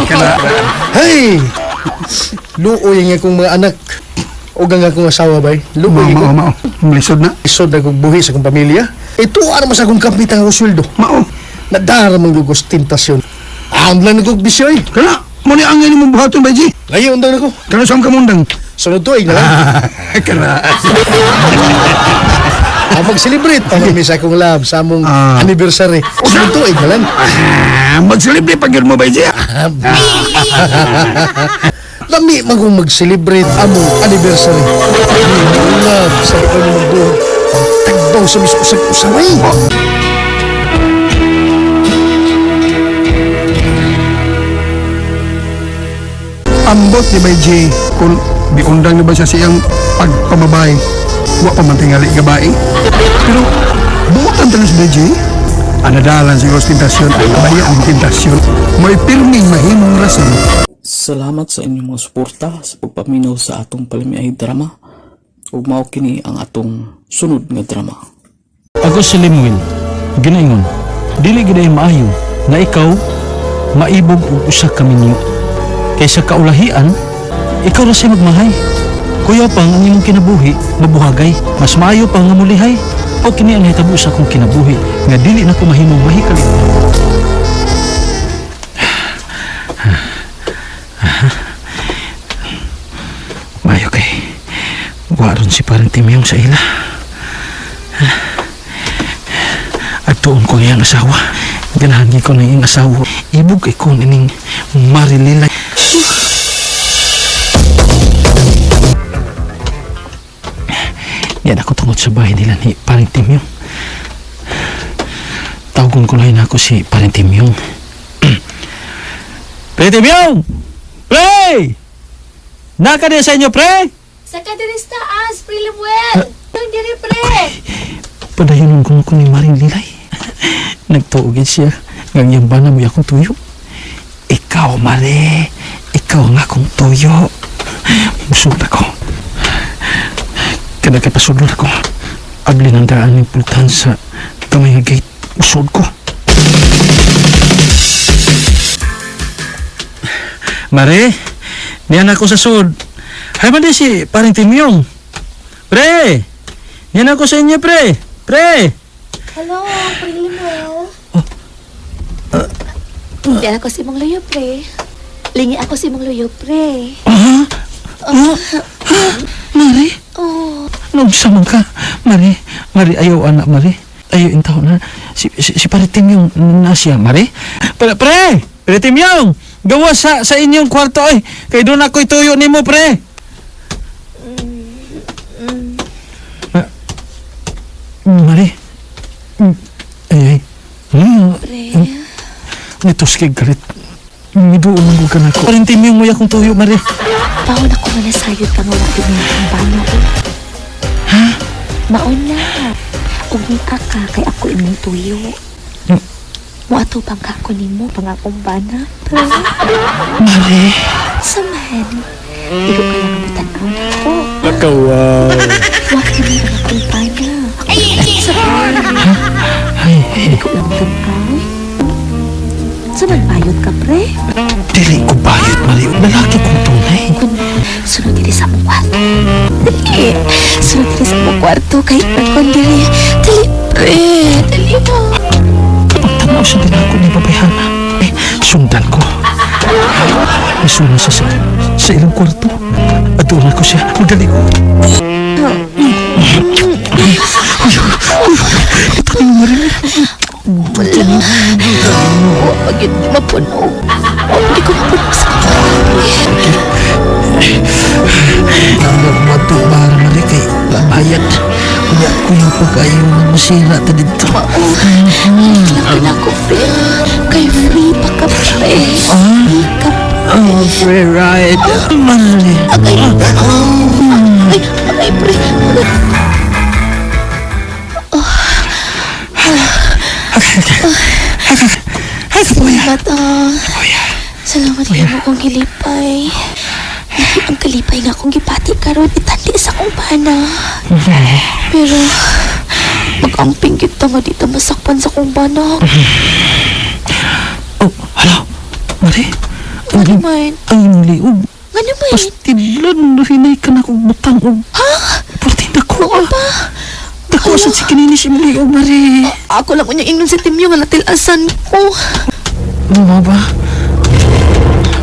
Kana. hey! Luoy ang akong mga anak. O ang akong asawa bay. Luoy Mao ko. mao mao. Lisod na. Isod na kong buhi sa akong pamilya. Ito ano mas akong kapit ang akong sweldo. Mao. Nadara man gugos tentasyon. Ang lang nagkong bisyo eh. Kana mo ni angay nimo buhaton bay G. Ngayon undang na ko. Kana sa ka mundang. Sunod tuig na lang. Kana. Ang mag-celebrate pa kami sa akong love sa among Ah. anniversary. Sunod tuig na lang. Ah, mag-celebrate pag yun mo bay G. Lami man kung mag-celebrate among anniversary. Love sa ikaw ni magbuhat. Ang tagbaw sa mis usag-usaway. Ambot ni Bay J kung biundang na ba siya siyang pagpamabay. Wa pa man tingali gabae. Pero buotan tayo si Bay J. Anadalan siguro sa tentasyon. Baya ang tentasyon. May pirming mahimong rason. Salamat sa inyong mga suporta sa pagpaminaw sa atong palamiay drama ug mao kini ang atong sunod nga drama. Ako si Lemuel, ginaingon, dili gid ay maayo nga ikaw maibog og usa ka minyo. Kaysa kaulahian, ikaw ra siya magmahay. Kuya pang ang imong kinabuhi, mabuhagay, mas maayo pa nga mulihay. O kini ang nahitabo sa akong kinabuhi nga dili na ko mahimong mahikalit. Maayo kay waron si parang Timyong sa ila. At tuon ko ang iyang asawa. Ganahan gyud ko ng iyang asawa. Ibog kay ko nining Marilila. Yan ako tungod sa bahay nila ni Paring Timyong. Tawagon ko lang ako si Paring Timyong. Pre Timyong! Pre! Naka din sa inyo, pre! Sa kadiris taas, pre Lemuel! Ang diri, pre! Padayon ko ko ni Maring Lilay. Nagtuogin siya. Ngangyang ba na mo akong tuyo? Ikaw, Mare. Ikaw ang akong tuyo. Busog ako. Kada kay pasudlon ako. Abli ng daan ng pultahan sa gamay nga gate. Busog ko. Mare, niyan ako sa sud. Hay man di si paring Timyong. Pre! Niyan ako sa inyo, pre! Pre! Hello, pre Lemuel. Di ako si Mong Luyo, pre. Lingi ako si Mong Luyo, pre. Ah? Ah? Mari? Oh, Naunsa man ka? Mari, Mari, ayaw anak, Mari. Ayaw intaw na. Si Pare Timyong na siya, Mari. Pre, pre! Pre Timyong! Gawa sa inyong kwarto, ay. Kay doon ako'y tuyo nimo, pre. Mari. Ay, ay. Pre. Nitos kay galit. Miduon ang ka na ko. Parintim yung muya kong tuyo, Mari. Paon ako nga nasayod ka nga wag niya ang bana. Ha? Maon na. Ug ni ka kay ako imong tuyo. Muato pang ka ko nimo pang akong bana. Pre. Mari. Saman. Igo ka lang ang tan-aw na ako. Lakaw. Wag ni ang akong bana. Ako lang sa Ay, ay. Igo lang tan-aw. Saman bayot ka, pre? Dili ko bayot, Mari. Lalaki kong tunay. Kun sunod diri sa among kwarto. Dali. Sunod diri sa among kwarto kay aircon diri. Dali, pre. Dali na. Pagtanaw sa din ako ni babayhana. Eh, sundan ko. Nasunod siya sa ilang kwarto. Aduna ko siya. Madali ko. Ito ni Mari. Wala. Wa pagid mapuno. Wa pagid ko mapuno sa kwarto. Nangagmato para Mari kay bayad. Kunya ko yung pag-ayaw nga masira ta dito. Lang na ko, pre. Kay free pa ka, pre. Free ka, pre. Oh, free ride. Mari. Agay. Ay, agay, pre. Salamat, ah. Salamat kayo mo kong gilipay. Ang kalipay nga akong gipati karon itandi sa akong bana. Pero mag-amping kita nga dito masakpan sa akong bana. Oh, hala. Mari. Ano man? Ang imong liog. Ano man? Pastilan, hinay ka na kong butang og. Ha? Purti dako ah. pa? Dako sa si kininis imong liog, Mari. Ako lang unya ingnon si Timyo nga natilasan ko. Ano ba?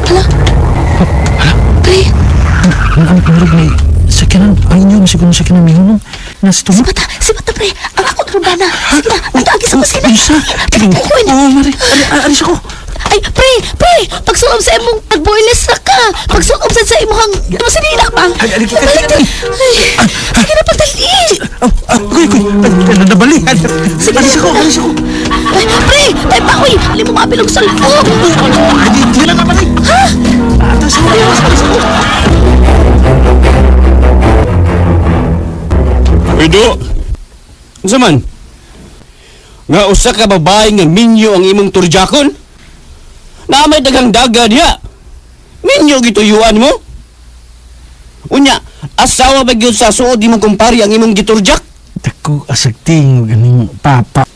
Hala. Hala. Pre. Ang murag may sakyanan. Ang inyo, masiguro sakyanan may hunong. Nasa tumo. Si bata, pre. Ang ako na bana. Sige na, ato agi sa kusina. Unsa? Oh, Mari. Alis ako. Ay, pre, pre, pagsuob sa imong nagboiles na ka. Pagsuob sa imong masinila pa. Ay, ay, Ay, sige na, pagdali. Kuy, kuy. Nabali. Sige Alis ako, alis ako. Ay, pre, tay pa, uy. Ali mo maabilog sa loob. Di na naman. Ha? Atas ako, alis ako. Uy, do! Unsa man? Nga usa ka babae nga minyo ang imong turjakon? Na may daghang daga diha. Minyo gituyuan mo? Unya, asawa ba gyud sa suod imong kumpare ang imong giturjak? Dako asagting ganing papa.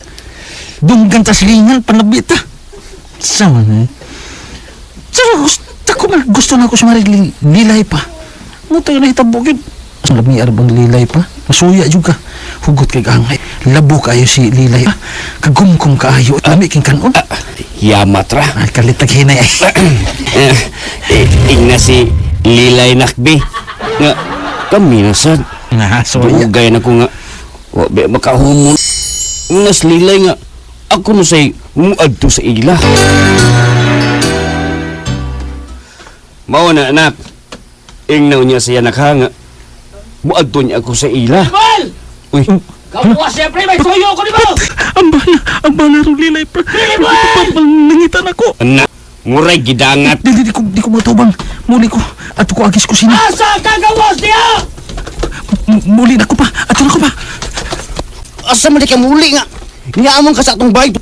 Dunggan ta silingan panabita. Sama na. Saro gusto ko man gusto na ako sa Mari lilay pa. Mo tayo nahitabo gyud. Ang lami arbang lilay pa. Masuya jud ka. Hugot kay angay. Labo kaayo si lilay. Kagumkum kaayo. Lami king kanon. Yamat ra. Ay, kalitag hinay ay. Ingna si Lilay Nakbi. Nga kami na sad. Nga, suya. Dugay na ko nga. Wa ba makahumon. Nas Lilay nga ako no say muadto sa ila. Mao na anak. Ingnaw niya siya nakanga. Muadto niya ako sa ila. Uy, Kabukas siya, pre! May tuyo ko, di ba? Ang bana ro lilay pa. Nangitan ako. anak, muray gidangat. Di ko matubang. Muli ko. Ato ko agis kusina. Asa ka gawas niya? Muli na ko pa. Ato na ko pa. Asa man di ka muli nga? Niyaamon ka sa atong bahay.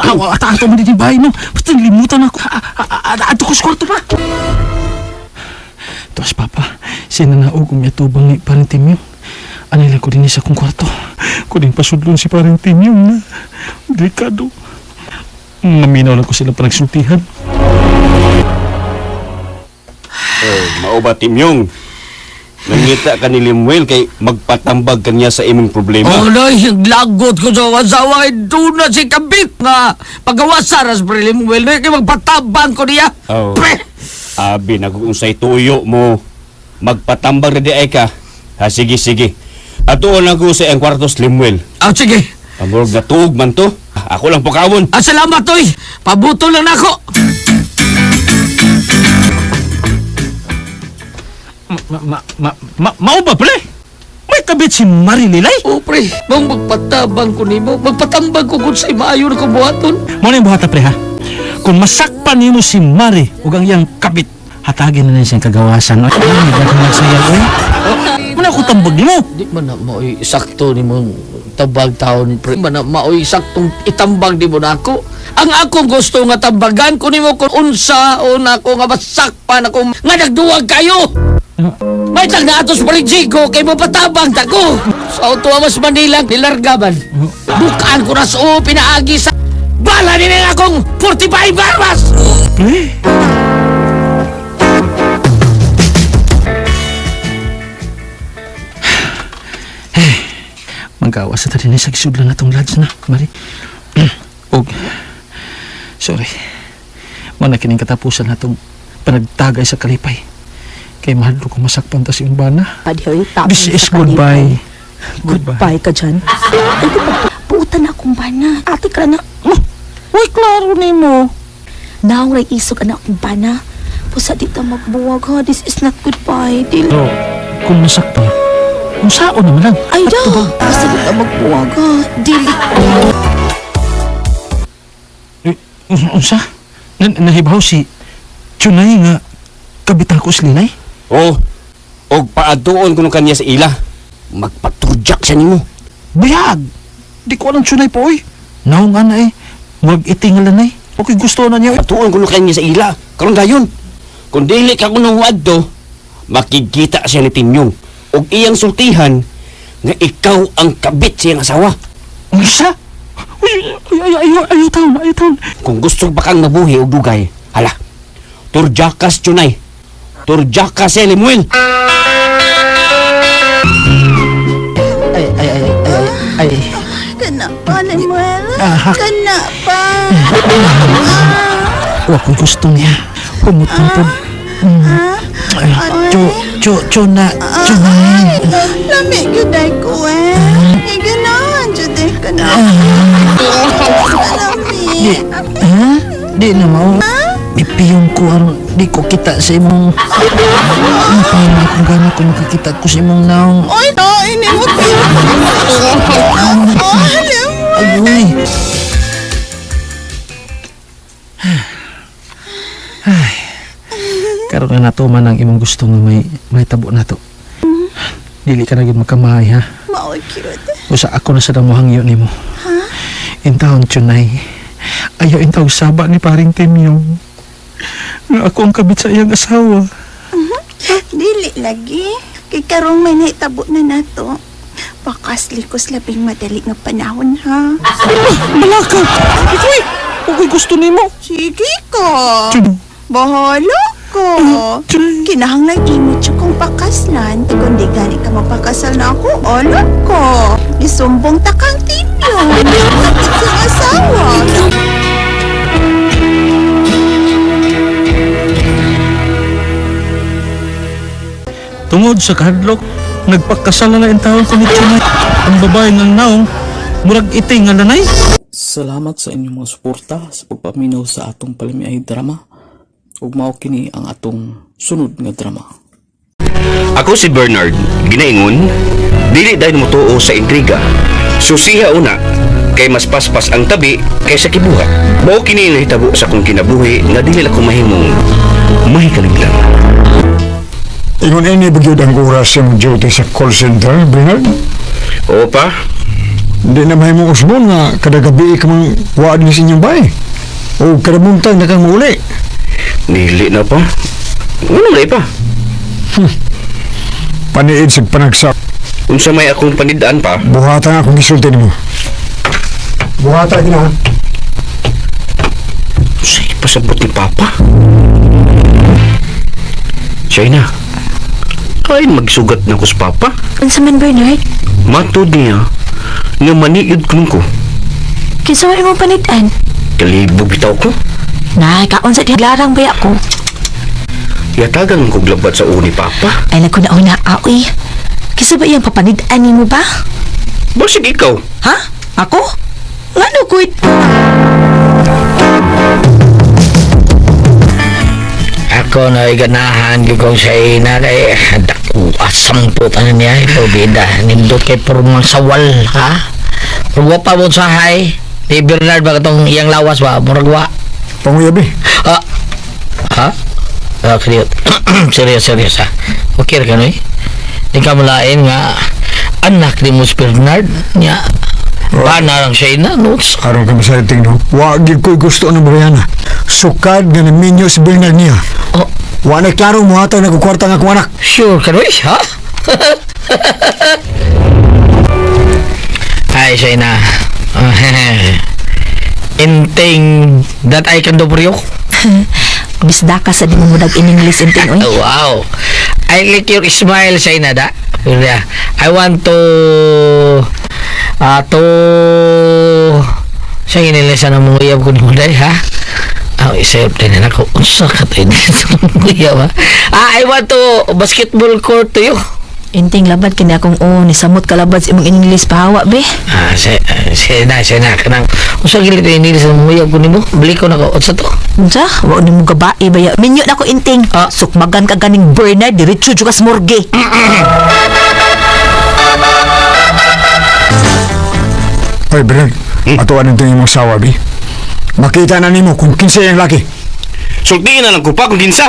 Awa, ata ato man din bahay no. Basta nilimutan ako. Ato ko sa kwarto pa. Tapos papa, sinanaog kong yatubang ni parang Timyong. Anay lang ko din sa akong kwarto. Ko din pasudlon si parang Timyong na. Delikado. Maminaw lang ko sila panagsultihan. Oh, mao ba Timyong? Nangita ka ni Limuel kay magpatambag kanya sa imong problema. Oh, no, lagot ko sa asawa kay doon na si Kabit nga pagawasa ras pre Limuel no, kay magpatabang ko niya. Oh. Pre! Abi na kung unsay tuyo mo. Magpatambag na di ay ka. Ha, sige, sige. Atuon lang ko sa iyang kwarto sa Limuel. Ah, sige. Ang murag na tuog man to. Ako lang pukawon. Ah, salamat oy. Pabuto lang nako. Mao ba pre? May kabit si Marililay? Oh, pre, mong magpatabang ko nimo, magpatambag ko kung sa'y maayo na ko buhaton. Mo na yung buhata, pre, ha? Kung masakpan nimo si Mari ug ang iyang kabit, hatagin na niya siyang kagawasan. Ay, ay, daghang nagsayang, oy. Muna ako tambag nimo. Di man na maoy sakto nimo tabag taon, pre. Man na maoy saktong itambag di mo na ako. Ang akong gusto nga tambagan ko nimo kung unsa o nako nga masakpan ako nga nagduwag kayo. May tag na atos paligsigo kay mo patabang ta ko. Sa Auto Amas Manila, nilarga man. Bukaan ko na sa o, pinaagi sa bala nila akong 45 armas! Pre? Magawa sa tarin sa gisudlan na tong lads na, Mari. Og, sorry. Mana kining katapusan na tong panagtagay sa kalipay. Kay mahal ko masakpan ta si Umbana. This is goodbye. Goodbye ka dyan. Ay, di ba, puta na akong bana. Ate ka na. Uy, klaro ni mo. Naong ray isog anak akong bana. Pusa di ta magbuwag ha. This is not goodbye. Dili. Pero, kung masakpan, kung saon naman lang. Ay, da. Basta di ta magbuwag ha. Dili. Unsa? Nahibaw si Chunay nga kabitan ko sa Lilay? Oh, og paadtuon kuno kaniya sa ila. Magpaturjak siya nimo. Buyag! Di ko alam Chunay po, oy. Naong nga na eh. Murag itingal na eh. Okay, gusto na niya. Patuon kuno kaniya sa ila. Karon dayon. Kung dili ka kuno adto, makikita siya ni Timyong og iyang sultihan nga ikaw ang kabit siyang asawa. Unsa? Uy, ay, ay, ay, ayaw taon, ayaw taon. Kung gusto pa kang mabuhi og dugay, hala. Turjakas Chunay. Turjakas si Lemuel. Ay, ay, ay, ay, ay. Kana pa, Lemuel. Ah. Kana pa. Wa ko'y gusto niya. Humutong po. Ay, Chu, chu, chuna, chunay. Lami gyud ay ko eh. Iganahan jud ay ka na. Di, ha? Di na mao. Ipiyong ko aron di ko kita sa imong. Ang parang akong gana kung makakita ko sa imong naong. Oy, no, ini mo. Oh, Lemuel. Ay, Ay. Karon na nato man ang imong gusto nga may tabo na to. Dili ka na gyud makamahay ha. Mao cute. Usa ako na sa damuhang yun nimo. Ha? Intawon chunay. Ayaw intaw saba ni paring Timyong. Nga ako ang kabit sa iyang asawa. Dili lagi. Kay karong may naitabo na nato. Bakas likos labing madali nga panahon ha. Balaka! Ikoy! Okay gusto nimo. Sige ka. Chun. Bahala ka. Kinahanglan imo siya kong pakaslan. Kung di gani ka mapakasal na ako, alam ko. Isumbong ta kang timyo. Kapit sa asawa. Tungod sa kahadlok, nagpakasal na lang taon ko ni Chunay. Ang babae ng naong, murag iting nga lanay. Salamat sa inyong mga suporta sa pagpaminaw sa atong palamiay drama. Ug mao kini ang atong sunod nga drama. Ako si Bernard, ginaingon, dili dahil motuo sa intriga. Susiha una, kay mas paspas ang tabi kaysa kibuhat. Mao kini nahitabo sa akong kinabuhi nga dili ako mahimong mahikalimtan. Ingon ini bagyod ang oras yung duty sa call center, Bernard. Oo pa? Di na mahimong usbon nga kada gabi ka mang waad ni sa inyong bay. O kada buntag na kang mauli. Dili na pa. Ano na pa? Paniid sa panagsak. Unsa may akong panidaan pa? Buhata nga akong gisulti nimo. Buhata gina. Unsay pasabot ni Papa? China. Ay, magsugat na ko sa Papa. Unsa man Bernard? Matod niya nga maniid ko ko. Kinsa man imong panitan? Kalibog bitaw ko. Na, kaon sa larang baya ko. Yatagan ko glabat sa uni Papa. Ay nagkuna-una aoy. Kinsa ba iyang papanid-an nimo ba? Basig ikaw. Ha? Ako? Ngano gud? Ako na ganahan gyud kong sa ina kay Asampo pa na niya ito, bida. Nindot kay purmang sawal, ha? Wa pa mo sahay. Ni Bernard ba katong iyang lawas ba? Murag wa. Panguyabi. Ha? Ha? Ah, serious. Serious, serious ha. Okay ra ka noy? Di ka mulain nga anak ni Mus Bernard niya. Bana lang siya ina, notes. Aron ka masaliting no. Wa gyud ko'y gusto ng Brianna. Sukad nga naminyo si Bernard niya. Oh. Wa na klarong muhatag na kwarta nga akong anak. Sure ka noy, ha? Ay, siya ina. Inting that I can do for you. Bisda ka sa di mo mudag in English inting oy. Wow. I like your smile, Shaina, da. Yeah. I want to siya ginilisa ng mga uyab ko ni Muday, ha? Ah, isip din na ako. Unsa ka tayo dito ng uyab, ha? Ah, I want to basketball court to you. Inting labad kini akong o ni samot kalabad sa imong English pahawa be. Ah, siya na, siya na. Kanang, unsa gili tayo inilisa ng mga uyab ko ni mo? Balik ko na ko. Unsa to? Unsa? Wa ni mo gabae ba ya? Minyo na ko inting. Ah. Sukmagan ka ganing Bernard diretso jud ka sa morgue. Oy, Bernard, atuan nito yung asawa, bi. Makita na nimo kung kinsa yung laki. Sultiin na lang ko pa kung kinsa.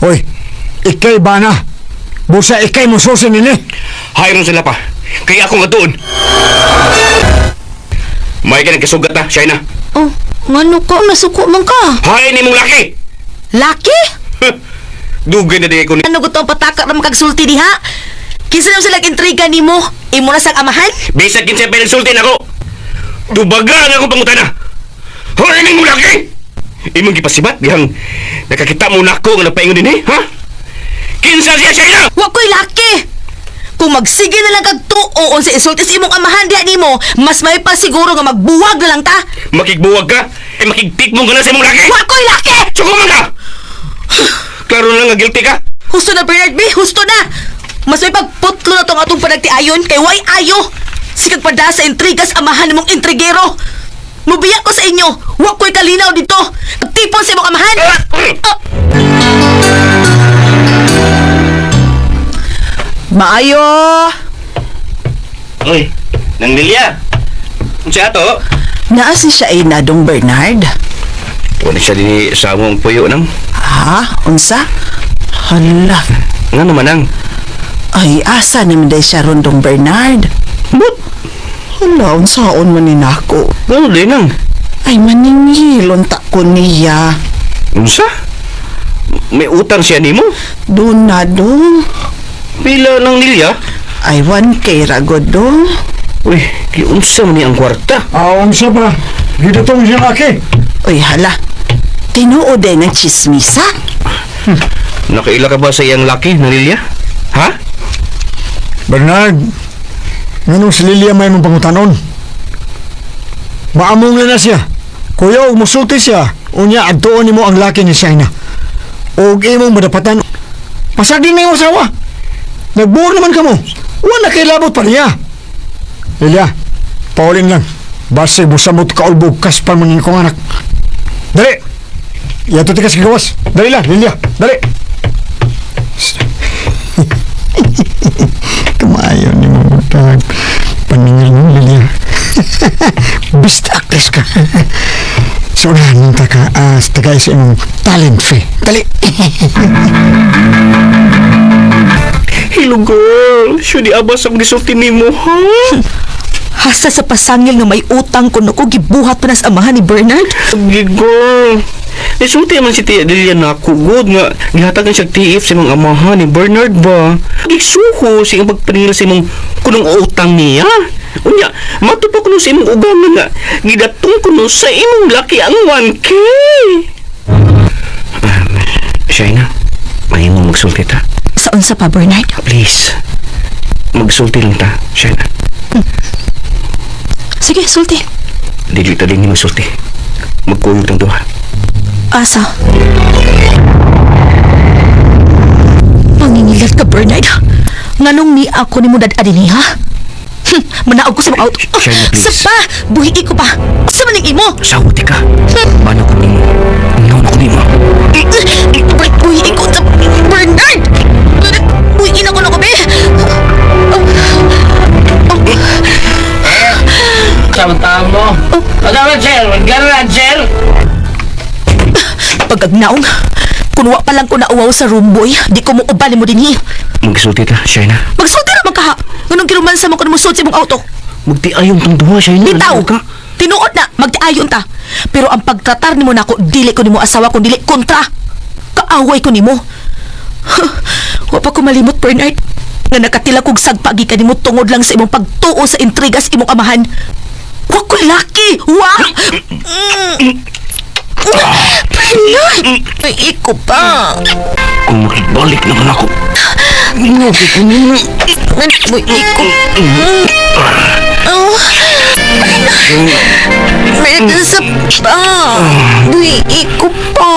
Oy, ikay ba na? Busa ikay mo susi nini. Hayron sila pa. Kaya ako nga doon. May ka nagkasugat na, Shaina. Oh, ngano ka? Nasuko man ka. Hay ni mong laki! Laki? Dugay na di ko ni... Ano gusto ang pataka na makagsulti diha? Kinsa naman sila intriga nimo? Imo na sang amahan? Bisag kinsa pinagsulti nako. Tubaga ang akong pangutana. Hay ni mong laki! Imong gipasibat dihang nakakita mo nako nga napaingon din eh, ha? Kinsa siya, Shaina? Wa ko'y laki! Kung magsige na lang kag tuo unsa isulti sa imong amahan diha nimo, mas may pa siguro nga magbuwag na lang ta. Makigbuwag ka, eh makigtikmong ka na sa imong laki! Wa ko'y laki! Suko man ka! Klaro na lang nga guilty ka! Husto na Bernard B, husto na. Mas may pagputlo na tong atong panagtiayon kay way ayo. Sikag pada sa intrigas amahan nimong intrigero. Mubiya ko sa inyo, wa ko'y kalinaw dito. Tipon sa imong amahan. Ah! Maayo! Oy, nang Lilia. Unsa ato? Naa si siya ay nadong Bernard. Wala siya din sa among puyo nang. Ha? Unsa? Hala. Nga naman ang. Ay, asa naman day siya ron dong Bernard? But, Hala, unsaon man ni nako. ano din nang? Ay, maningilon ta ko niya. Unsa? May utang siya nimo? Doon na dong. Pila nang Lilia? Ay, 1K ragod dong. Uy, giunsa man ni ang kwarta? Ah, unsa pa? Gidutong siya laki. Uy, hala. Tinuod din ang chismisa. Nakaila ka ba sa iyang laki na Lilia? Ha? Bernard, nganong si Lilia may mong pangutanon? Maamong na na siya. Kuya, og musulti siya. Unya, adtuon nimo ang laki ni Shaina. Og imong madapatan. Pasagin na yung asawa. Nagbuor naman kamo. Wala kay labot pa niya. Lilia, paulin lang. Basta busamot kaulbog kaspan man kong anak. Dali! Yato ti ka sa gawas. Dali lang, Lilia. Dali! Kumayo ni mo tag paningil mo Lilia. Best actress ka. So unahan ta ka as tagay sa imong talent fee. Dali. Hello girl, siya di abas ang gisulti nimo, ha? Hasta sa pasangil nga may utang kuno ko gibuhat pa na sa amahan ni Bernard. Sige girl. Nisulti man si Tia Delia na ako, good nga gihatagan siya TF sa imong amahan ni Bernard ba? Gisuho sa iyang pagpaningil sa imong kunong utang niya. Unya, matupa kuno sa imong ugangan nga gidatong kuno sa imong laki ang 1K. Shaina, mahimo magsulti ta. Sa unsa pa Bernard? Please. Magsulti lang ta, Shaina. Sige, sulti. Dili ta din ni magsulti. Magkuyog tang duha. Asa? Pangingilat ka, Bernard. Nganong ni ako ni mo dad-adin ha? Manaog ko sa mga auto. Shaina, please. Sa pa! Buhi ko pa! Sa maning imo! Sawti ka. Bano ko nimo. Ngaw na ko nimo. Buhi ko sa Bernard! Buhiin ako na ko, be! Samantang mo. Ano sir? Gano'n, sir? Pagagnaong, kunwa pa lang ko nauwaw sa room boy, di ko mo ubalin mo din hi. Magsulti ta, Shaina. Magsulti naman ka ha! Nganong girumansa mo ko na musulti mong auto? Magtiayon tong duha, Shaina. Bitaw! Ano ka? Tinuod na, magtiayon ta. Pero ang pagtratar nimo nako, dili ko nimo asawa kung dili kontra. Kaaway ko nimo. Wa pa ko malimot, Bernard. Nga nakatila kog sagpa gikan nimo tungod lang sa imong pagtuo sa intrigas imong amahan. Wa ko laki! Wa! Bernard! Ay, iko pa. Kung makibalik naman ako. Uy, iko. Oh, Bernard! Meron sa pa. Uy, iko pa.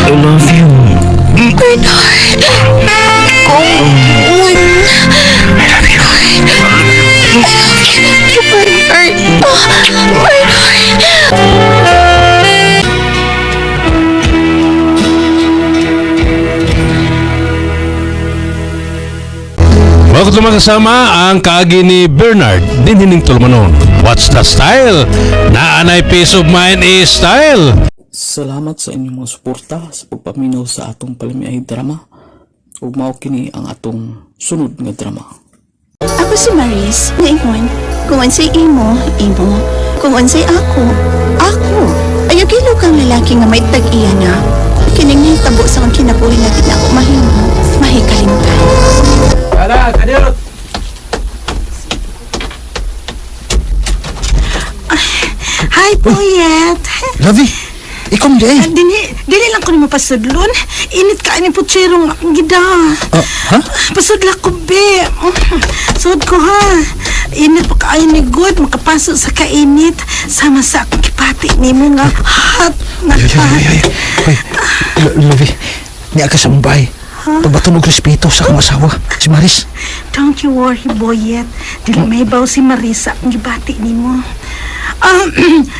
I love you. Bernard! Kung... I love you. I love you, Bernard. Oh, Bernard! Mga mga kasama ang kaagi ni Bernard Dinhining Tulumanon. What's the style? Naanay peace of mind is style. Salamat sa inyong mga suporta sa pagpaminaw sa atong palamiay drama. Ug mao kini ang atong sunod nga drama. Ako si Maris, naingon, kung unsay imo, imo. Kung unsay ako, ako. Ayaw gilo kang lalaki nga may tag-iya na. Kining nahitabo sa akong kinabuhi nga di na ako mahimo, mahikalimtan. Ara, kadiyot! Hi, Boyet. Lovey, ikaw mo di ay. Ah, Dili, dili lang ko nimo pasudlon. Init ka ni putsero nga akong gida. Ah, ha? Pasudla ko, be. Sud ko, ha. Init pa kaayo ni good. Makapaso sa kainit. Sama sa akong kipati nimo nga hot na Ay, ay, ay, hot. ay. Ay, Lovey, niya ka sa mong bahay. Pagbaton og respeto sa akong asawa, si Maris. Don't you worry, Boyet. Dili may baw si Marisa ang gibati nimo. Ah,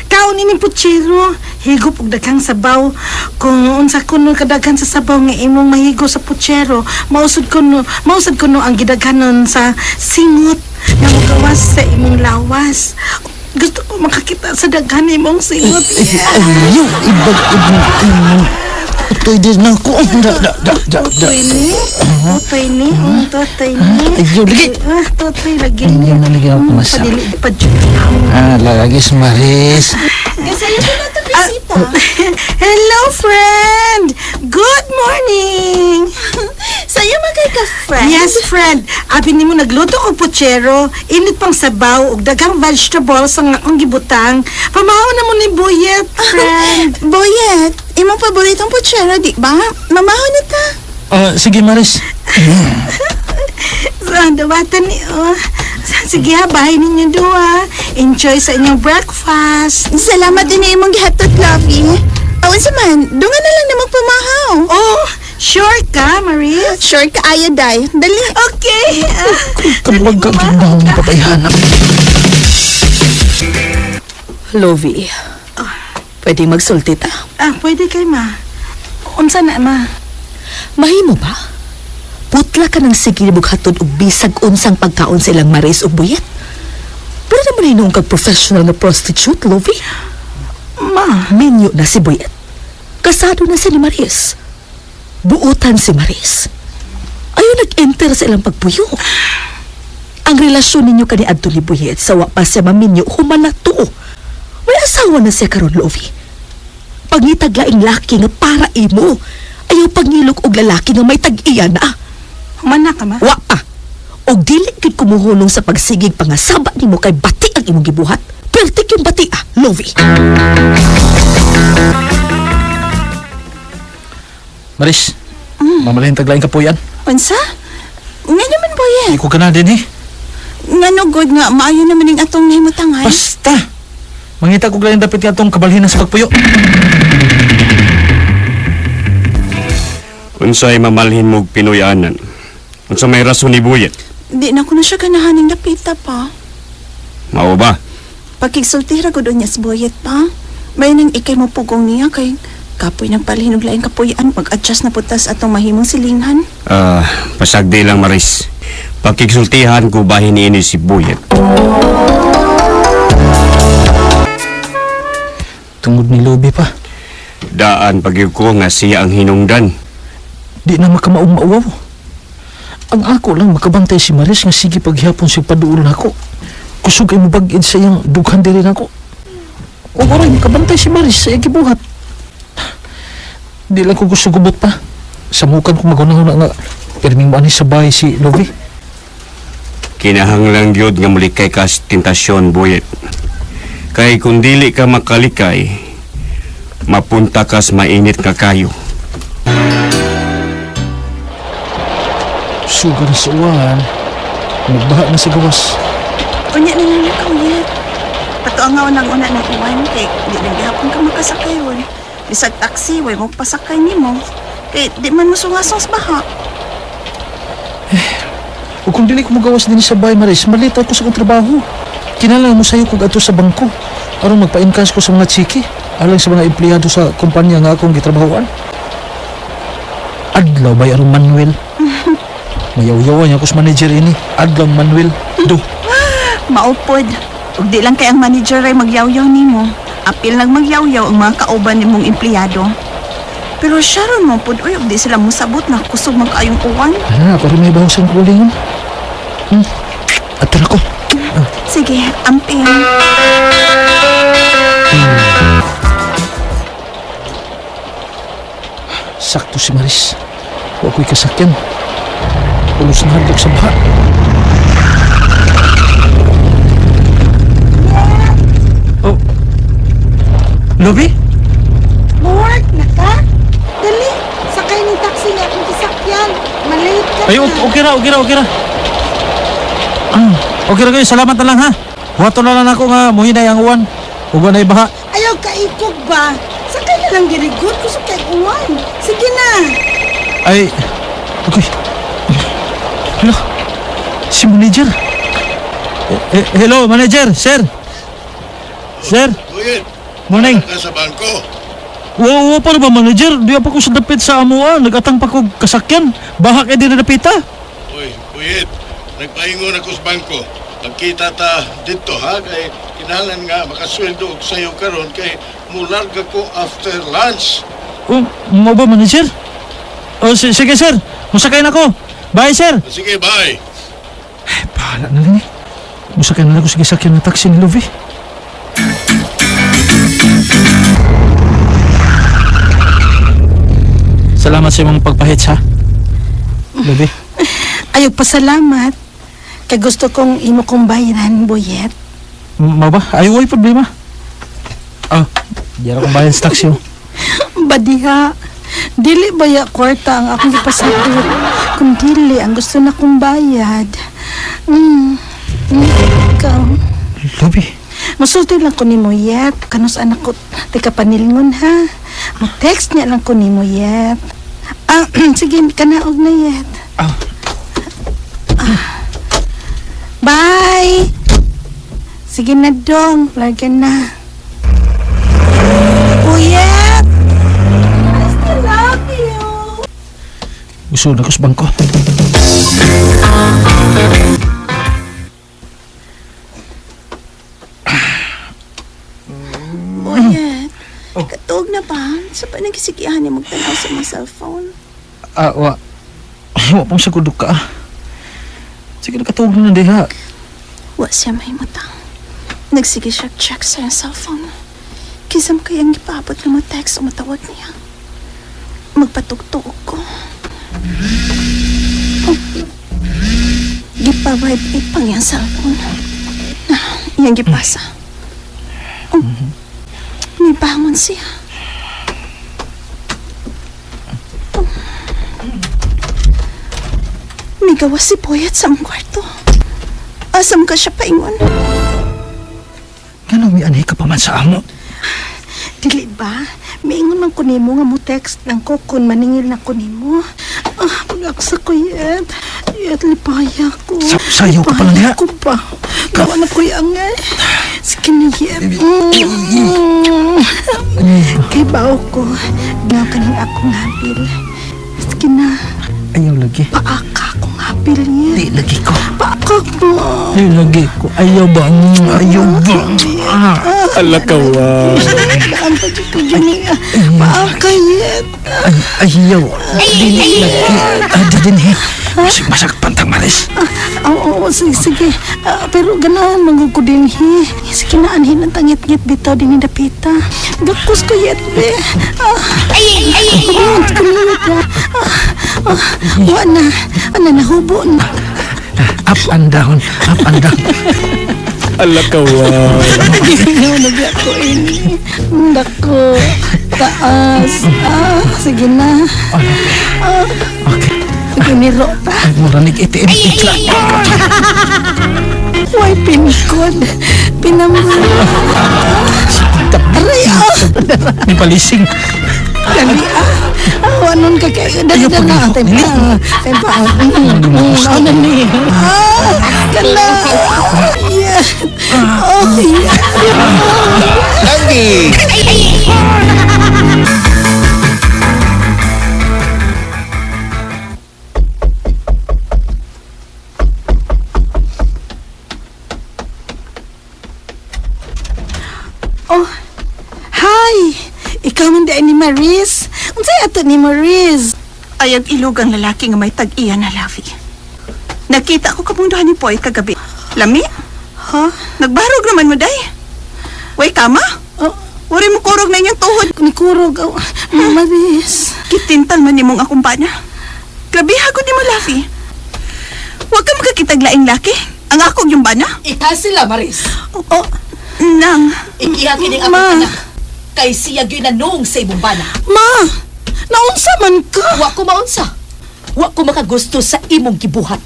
kaon ini putsero. Higop og daghang sabaw. Kung unsa kuno kadaghan sa sabaw nga imong mahigo sa putsero, mausod kuno ang gidaghanon sa singot nga mogawas sa imong lawas. Gusto ko makakita sa daghan imong singot. Ayaw, ibag ibang imo. Utoy din na ako. Da, da, da, da, da. Totoy ni, totoy ni, totoy ni. Ayaw, lagi. Ah, totoy lagi. Ayaw na lagi ako masama. Padili pa dyan. Ah, lagi si Maris. Ah, hello, friend! Good morning! Sa'yo magkay ka, friend? Yes, friend. Abi nimo nagluto ko putsero, init pang sabaw ug daghang vegetables ang akong gibutang. Pamahaw na mo ni Boyet, friend. Boyet, imong paboritong putsero, di ba? Mamaho na ta. Ah, sige Maris. So, dawatan ni oh. Sige ha, bahay ninyo duha. Enjoy sa inyong breakfast. Salamat din imong gihatod, Lovey. Awan sa man, dunga na lang na magpamahaw. Oh, sure ka, Marie? Sure ka, ayo, day. Dali. Okay. Ah, Kabuwag ka gindahong pabayhanap. Lovey, pwede magsulti ta. ah, pwede kay ma. Unsa na, ma? Mahimo ba? Putla ka ng sige bughatod og bisag unsang pagkaon sa ilang Maris ug Buyet. Pero naman ay noong kag professional nga prostitute, Lovey. Ma, Minyo na si Buyet. Kasado na si ni Maris. Buotan si Maris. Ayaw nag-enter sa ilang pagpuyo. Ang relasyon ninyo kani adto ni Buyet sa wa pa siya maminyo human na to. May asawa na siya karon, Lovey. Pangitag laing laki nga para imo. Ayaw pangilok og lalaki nga may tag-iya na. human na ka, ma? Wa pa. Og dili gid kumuhulong sa pagsigig pangasaba nimo kay bati ang imong gibuhat. Pertik yung bati ah, Lovey. Maris, mamalahin taglaing kapuyan. Unsa? Nga naman, Boyet. Hindi ko ka na din eh. Nga no, good nga. Maayo naman yung atong nahimutangan. Basta! Mangita ko laing dapat nga atong kabalhinan sa pagpuyo. Unsay mamalhin mog Pinoyanan. Unsa may rason ni Buyet. Di na ko na siya ganahaning napita pa. Mao ba? Pagkigsultira ko doon niya sa Boyet pa. May nang ikay mo pugong niya kay Kapoy nagpalihin og laing kapuy-an, mag-adjust na putas atong mahimong silingan. Ah, pasagdi lang Maris. Pakigsultihan ko bahin niini si Buyet. Tungod ni Lubi pa. Daan pagyud ko nga siya ang hinungdan. Di na makamaong mauwaw. Ang ako lang makabantay si Maris nga sige paghihapon siya paduol nako. Kusog ay mubag-id sa iyang dughan diri nako. O oray makabantay si Maris sa iyang gibuhat. Di lang ko gusto gubot pa. Samukan ko magunahon na nga pirming mo ani sa bahay si Lovi. Kinahanglan gyud nga mulikay ka sa tentasyon, Buyet. Kay kung dili ka makalikay, mapunta ka sa mainit nga kayo. Suga na sa uwan. Nagbaha na sa gawas. Unya na lang ikaw, Yet. Patuangaw nang una ng uwan kay di na gihapon ka makasakay ron. Bisag taxi, way mo pasakay nimo. Kay di man mosungasong sa baha. O kung dili ko magawas din sa bahay, Maris, malita ko sa akong trabaho. Kinahanglan mo sayo kog adto sa bangko. Aron magpa-encash ko sa mga chiki. Alang sa mga empleyado sa kumpanya nga akong gitrabahoan. Adlaw bay aron Manuel. Mayaw-yawan niya ako sa manager ini. Adlaw Manuel. Do. Maupod. Ug di lang kay ang manager ay magyawyaw nimo. Apil lang magyawyaw ang mga kauban nimong empleyado. Pero siya ron mo pud uy, ug di sila mosabot na kusog man kaayong uwan. Ah, ako rin may bawasan ko ulingon. Ato na ko. Sige, amping. Sakto si Maris. Wa ko'y kasakyan. Ulos na hadlok sa baha. Oh. Lobi? Mo-work na ka? Dali, sakay ng taxi nga akong gisakyan. Malate ka Ay, okay ra, okay ra, okay ra. Ah, okay ra kayo. Salamat na lang ha. Huwato na lang ako nga muhinay ang uwan. Ug na baha. Ayaw kaikog ba? Sakay na lang girigot kusog kay uwan. Sige na. Ay, okay. Hello, si manager. Eh, hello, manager, sir. Sir. Buyet, Morning. ka sa bangko. Oo, oo, paano ba, manager? Di pa ko sa dapit sa amuan. Nagatang pa ko kasakyan. Baha kay di na dapita. Uy, Buyet, nagpaingon ako sa bangko. Magkita ta dito ha, kay kinahanglan nga makasweldo og sayo karon kay mularga ko after lunch. Oh, mo ba, manager? Oh, sige, sir. Musakay na ko. Bye, sir. Sige, bye. Bahala na lang eh. Musakay na lang ako sa gisakyan ng taxi ni Lovie. Salamat sa imong pagpahits, ha? Lovie. Ayaw pasalamat. Kay gusto kong imo kong bayaran, Boyet. Mao ba? Ay, way problema. Ah, di ra kong bayad sa taxi, oh. Badiha, dili baya kwarta ang akong gipasabot. Kung dili, ang gusto na kong bayad. Ikaw. Lovie. Masulti lang ko nimo, Yet. Kanus anak ko, tika panilingon, ha? Mo-text niya lang ko nimo, Yet. Ah, sige, kanaog na, Yet. Ah. Ah. Bye! Sige na, dong. Larga na. Uyet! I still love you! Gusto na ko sa bangko. Boyet, katuog na ba? Sa pa nagisigihan ni magtanaw sa mga cellphone. Ah, wa. Wa pong sa kudok ka, ah. Sige, nakatuog na diha. Wa siya mahimutang. Nagsige siya check sa iyang cellphone. Kisam kay ang gipaabot nga mo text o matawag niya. Magpatugtuog ko. Oh. Gipa-vibrate pang iyang cellphone. Na, iyang gipasa. Oh. May bangon siya. Oh. May gawas si Boyet sa among kwarto. Asam ka siya paingon? Ngano may anhi ka pa man sa amo? Dili ba? Miingon man ko nimo nga mo text lang ko kung maningil na ko nimo. Ah, pag-aksa ko, Yet. Yet, lipaya ko. Sayo ka pa lang diha. Ko pa. Gawa na ko yung angay. Sige na, Yet. Kay bao ko. Lagi. Paaka ko nga pilit. Di lagi ko. Paaka ko. Di lagi ko. Ayaw ba? Ayaw ba? Ala ka wa. Daan pa dyan ko dyan eh. Paaka yet. Ay, ayaw. Dili lagi. Adi din eh. Masag pantang malis. Ah, oo, oo, sige, sige. Ah, pero ganahan manggug ko din hi. Sige na, anhin ang tangit-ngit bitaw din ni dapita. Gakos ko yet, be. Ah, ay, ay, ay, ay. Ah, ah, wa na. Ana, nahubo na. Up and down. Up and down. Ala ka wa. Ginaw na biya ko ini. Dako. Taas. Ah, sige na. Ah, Okay. sige, niro ta. Ay, mura nig ATM. Why pinikod? Pinambo. Aray, ah! Ni palising. Dali, ah! Ah, anon ka kayo. Dali, Ayaw, dali, pag- ah. Tempa, tempa. Ano ni? Ah! Kala! Yeah! Oh, yeah! Lagi! Oh, hi! Ikaw man di ni Maris. Unsay ato ni Maris? Ayag ilog ang lalaki nga may tag-iya na Lavi. Nakita ko kamong duha ni Poy kagabi. Lami? Ha? Nagbarog naman mo, day. Way kama? Oh, Uri mo kurog na inyong tuhod. ni kurog. Oh, Maris. Kitintal man nimong akong bana. Grabe hagod ni mo, Lavi. Huwag ka makakitag laing laki. Ang akong yung bana. Ika sila, Maris. Oh, Nang, Ikiha kining Ma. akong anak. Kay siya gyud na nung sa imong bana. Ma! Naunsa man ka? Wa ko maunsa. Wa ko makagusto sa imong gibuhat.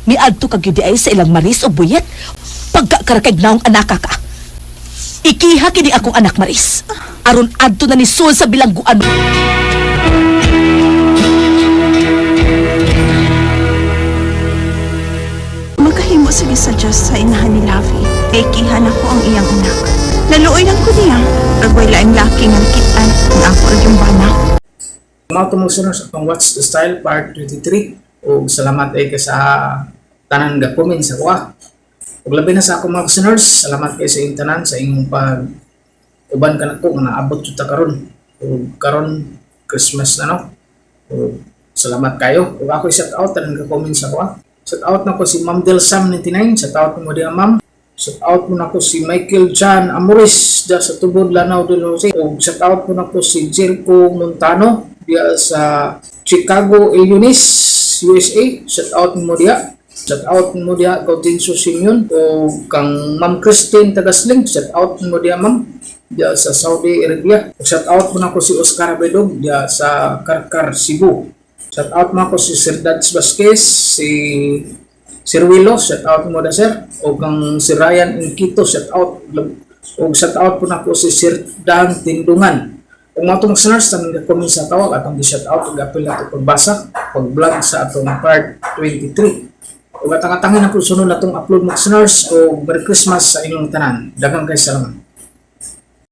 Miadto ka gyud ay sa ilang Maris o Buyet. Pagkakarakag naong anaka ka. Ikiha kini akong anak Maris. Aron adto na ni Sol sa bilangguan. Makahimo sige sa Diyos sa inahan ni Lavi. Kay kihan ako ang iyang anak. Naluoy lang ko niya. Ragway laing laki nga nakitaan ang ako ang iyong bana. Mga tumulsunod sa atong What's the Style Part 23 o salamat ay kay sa tanan nga comment sa kuha. Ug labi na sa akong mga listeners, salamat kay sa inyong tanan sa inyong pag uban ka nako nga naabot jud ta karon. Ug karon Christmas na no. Ug salamat kayo. Ug ako shout out tanan nga comment sa kuha. Shout out nako si Ma'am Del Sam 99, shout out mo diha ma'am. Shout out mo nako si Michael John Amoris diya sa Tubod Lanao del Norte. Ug shout out mo nako si Jericho Montano diya sa Chicago, Illinois, USA. Shout out mo diya. Shout out mo diya Gaudencio Simeon o kang Ma'am Christine Tagasling. Shout out mo diya ma'am diya sa Saudi Arabia. Ug shout out mo nako si Oscar Bedog diya sa Karkar, Cebu. Shout out mo ako si Sir Dads Vasquez, si Sir Willo, shout out mo na sir. O kang si Ryan Inquito, shout out. O shout out po na ko si Sir Dan Tindungan. O mga itong listeners, tanong comment sa tawag atong di-shout out ug apil na ito pagbasa, pag-vlog sa atong part 23. O atang-atangin na po sunod na itong upload mga listeners o Merry Christmas sa inyong tanan. Daghang kay salamat.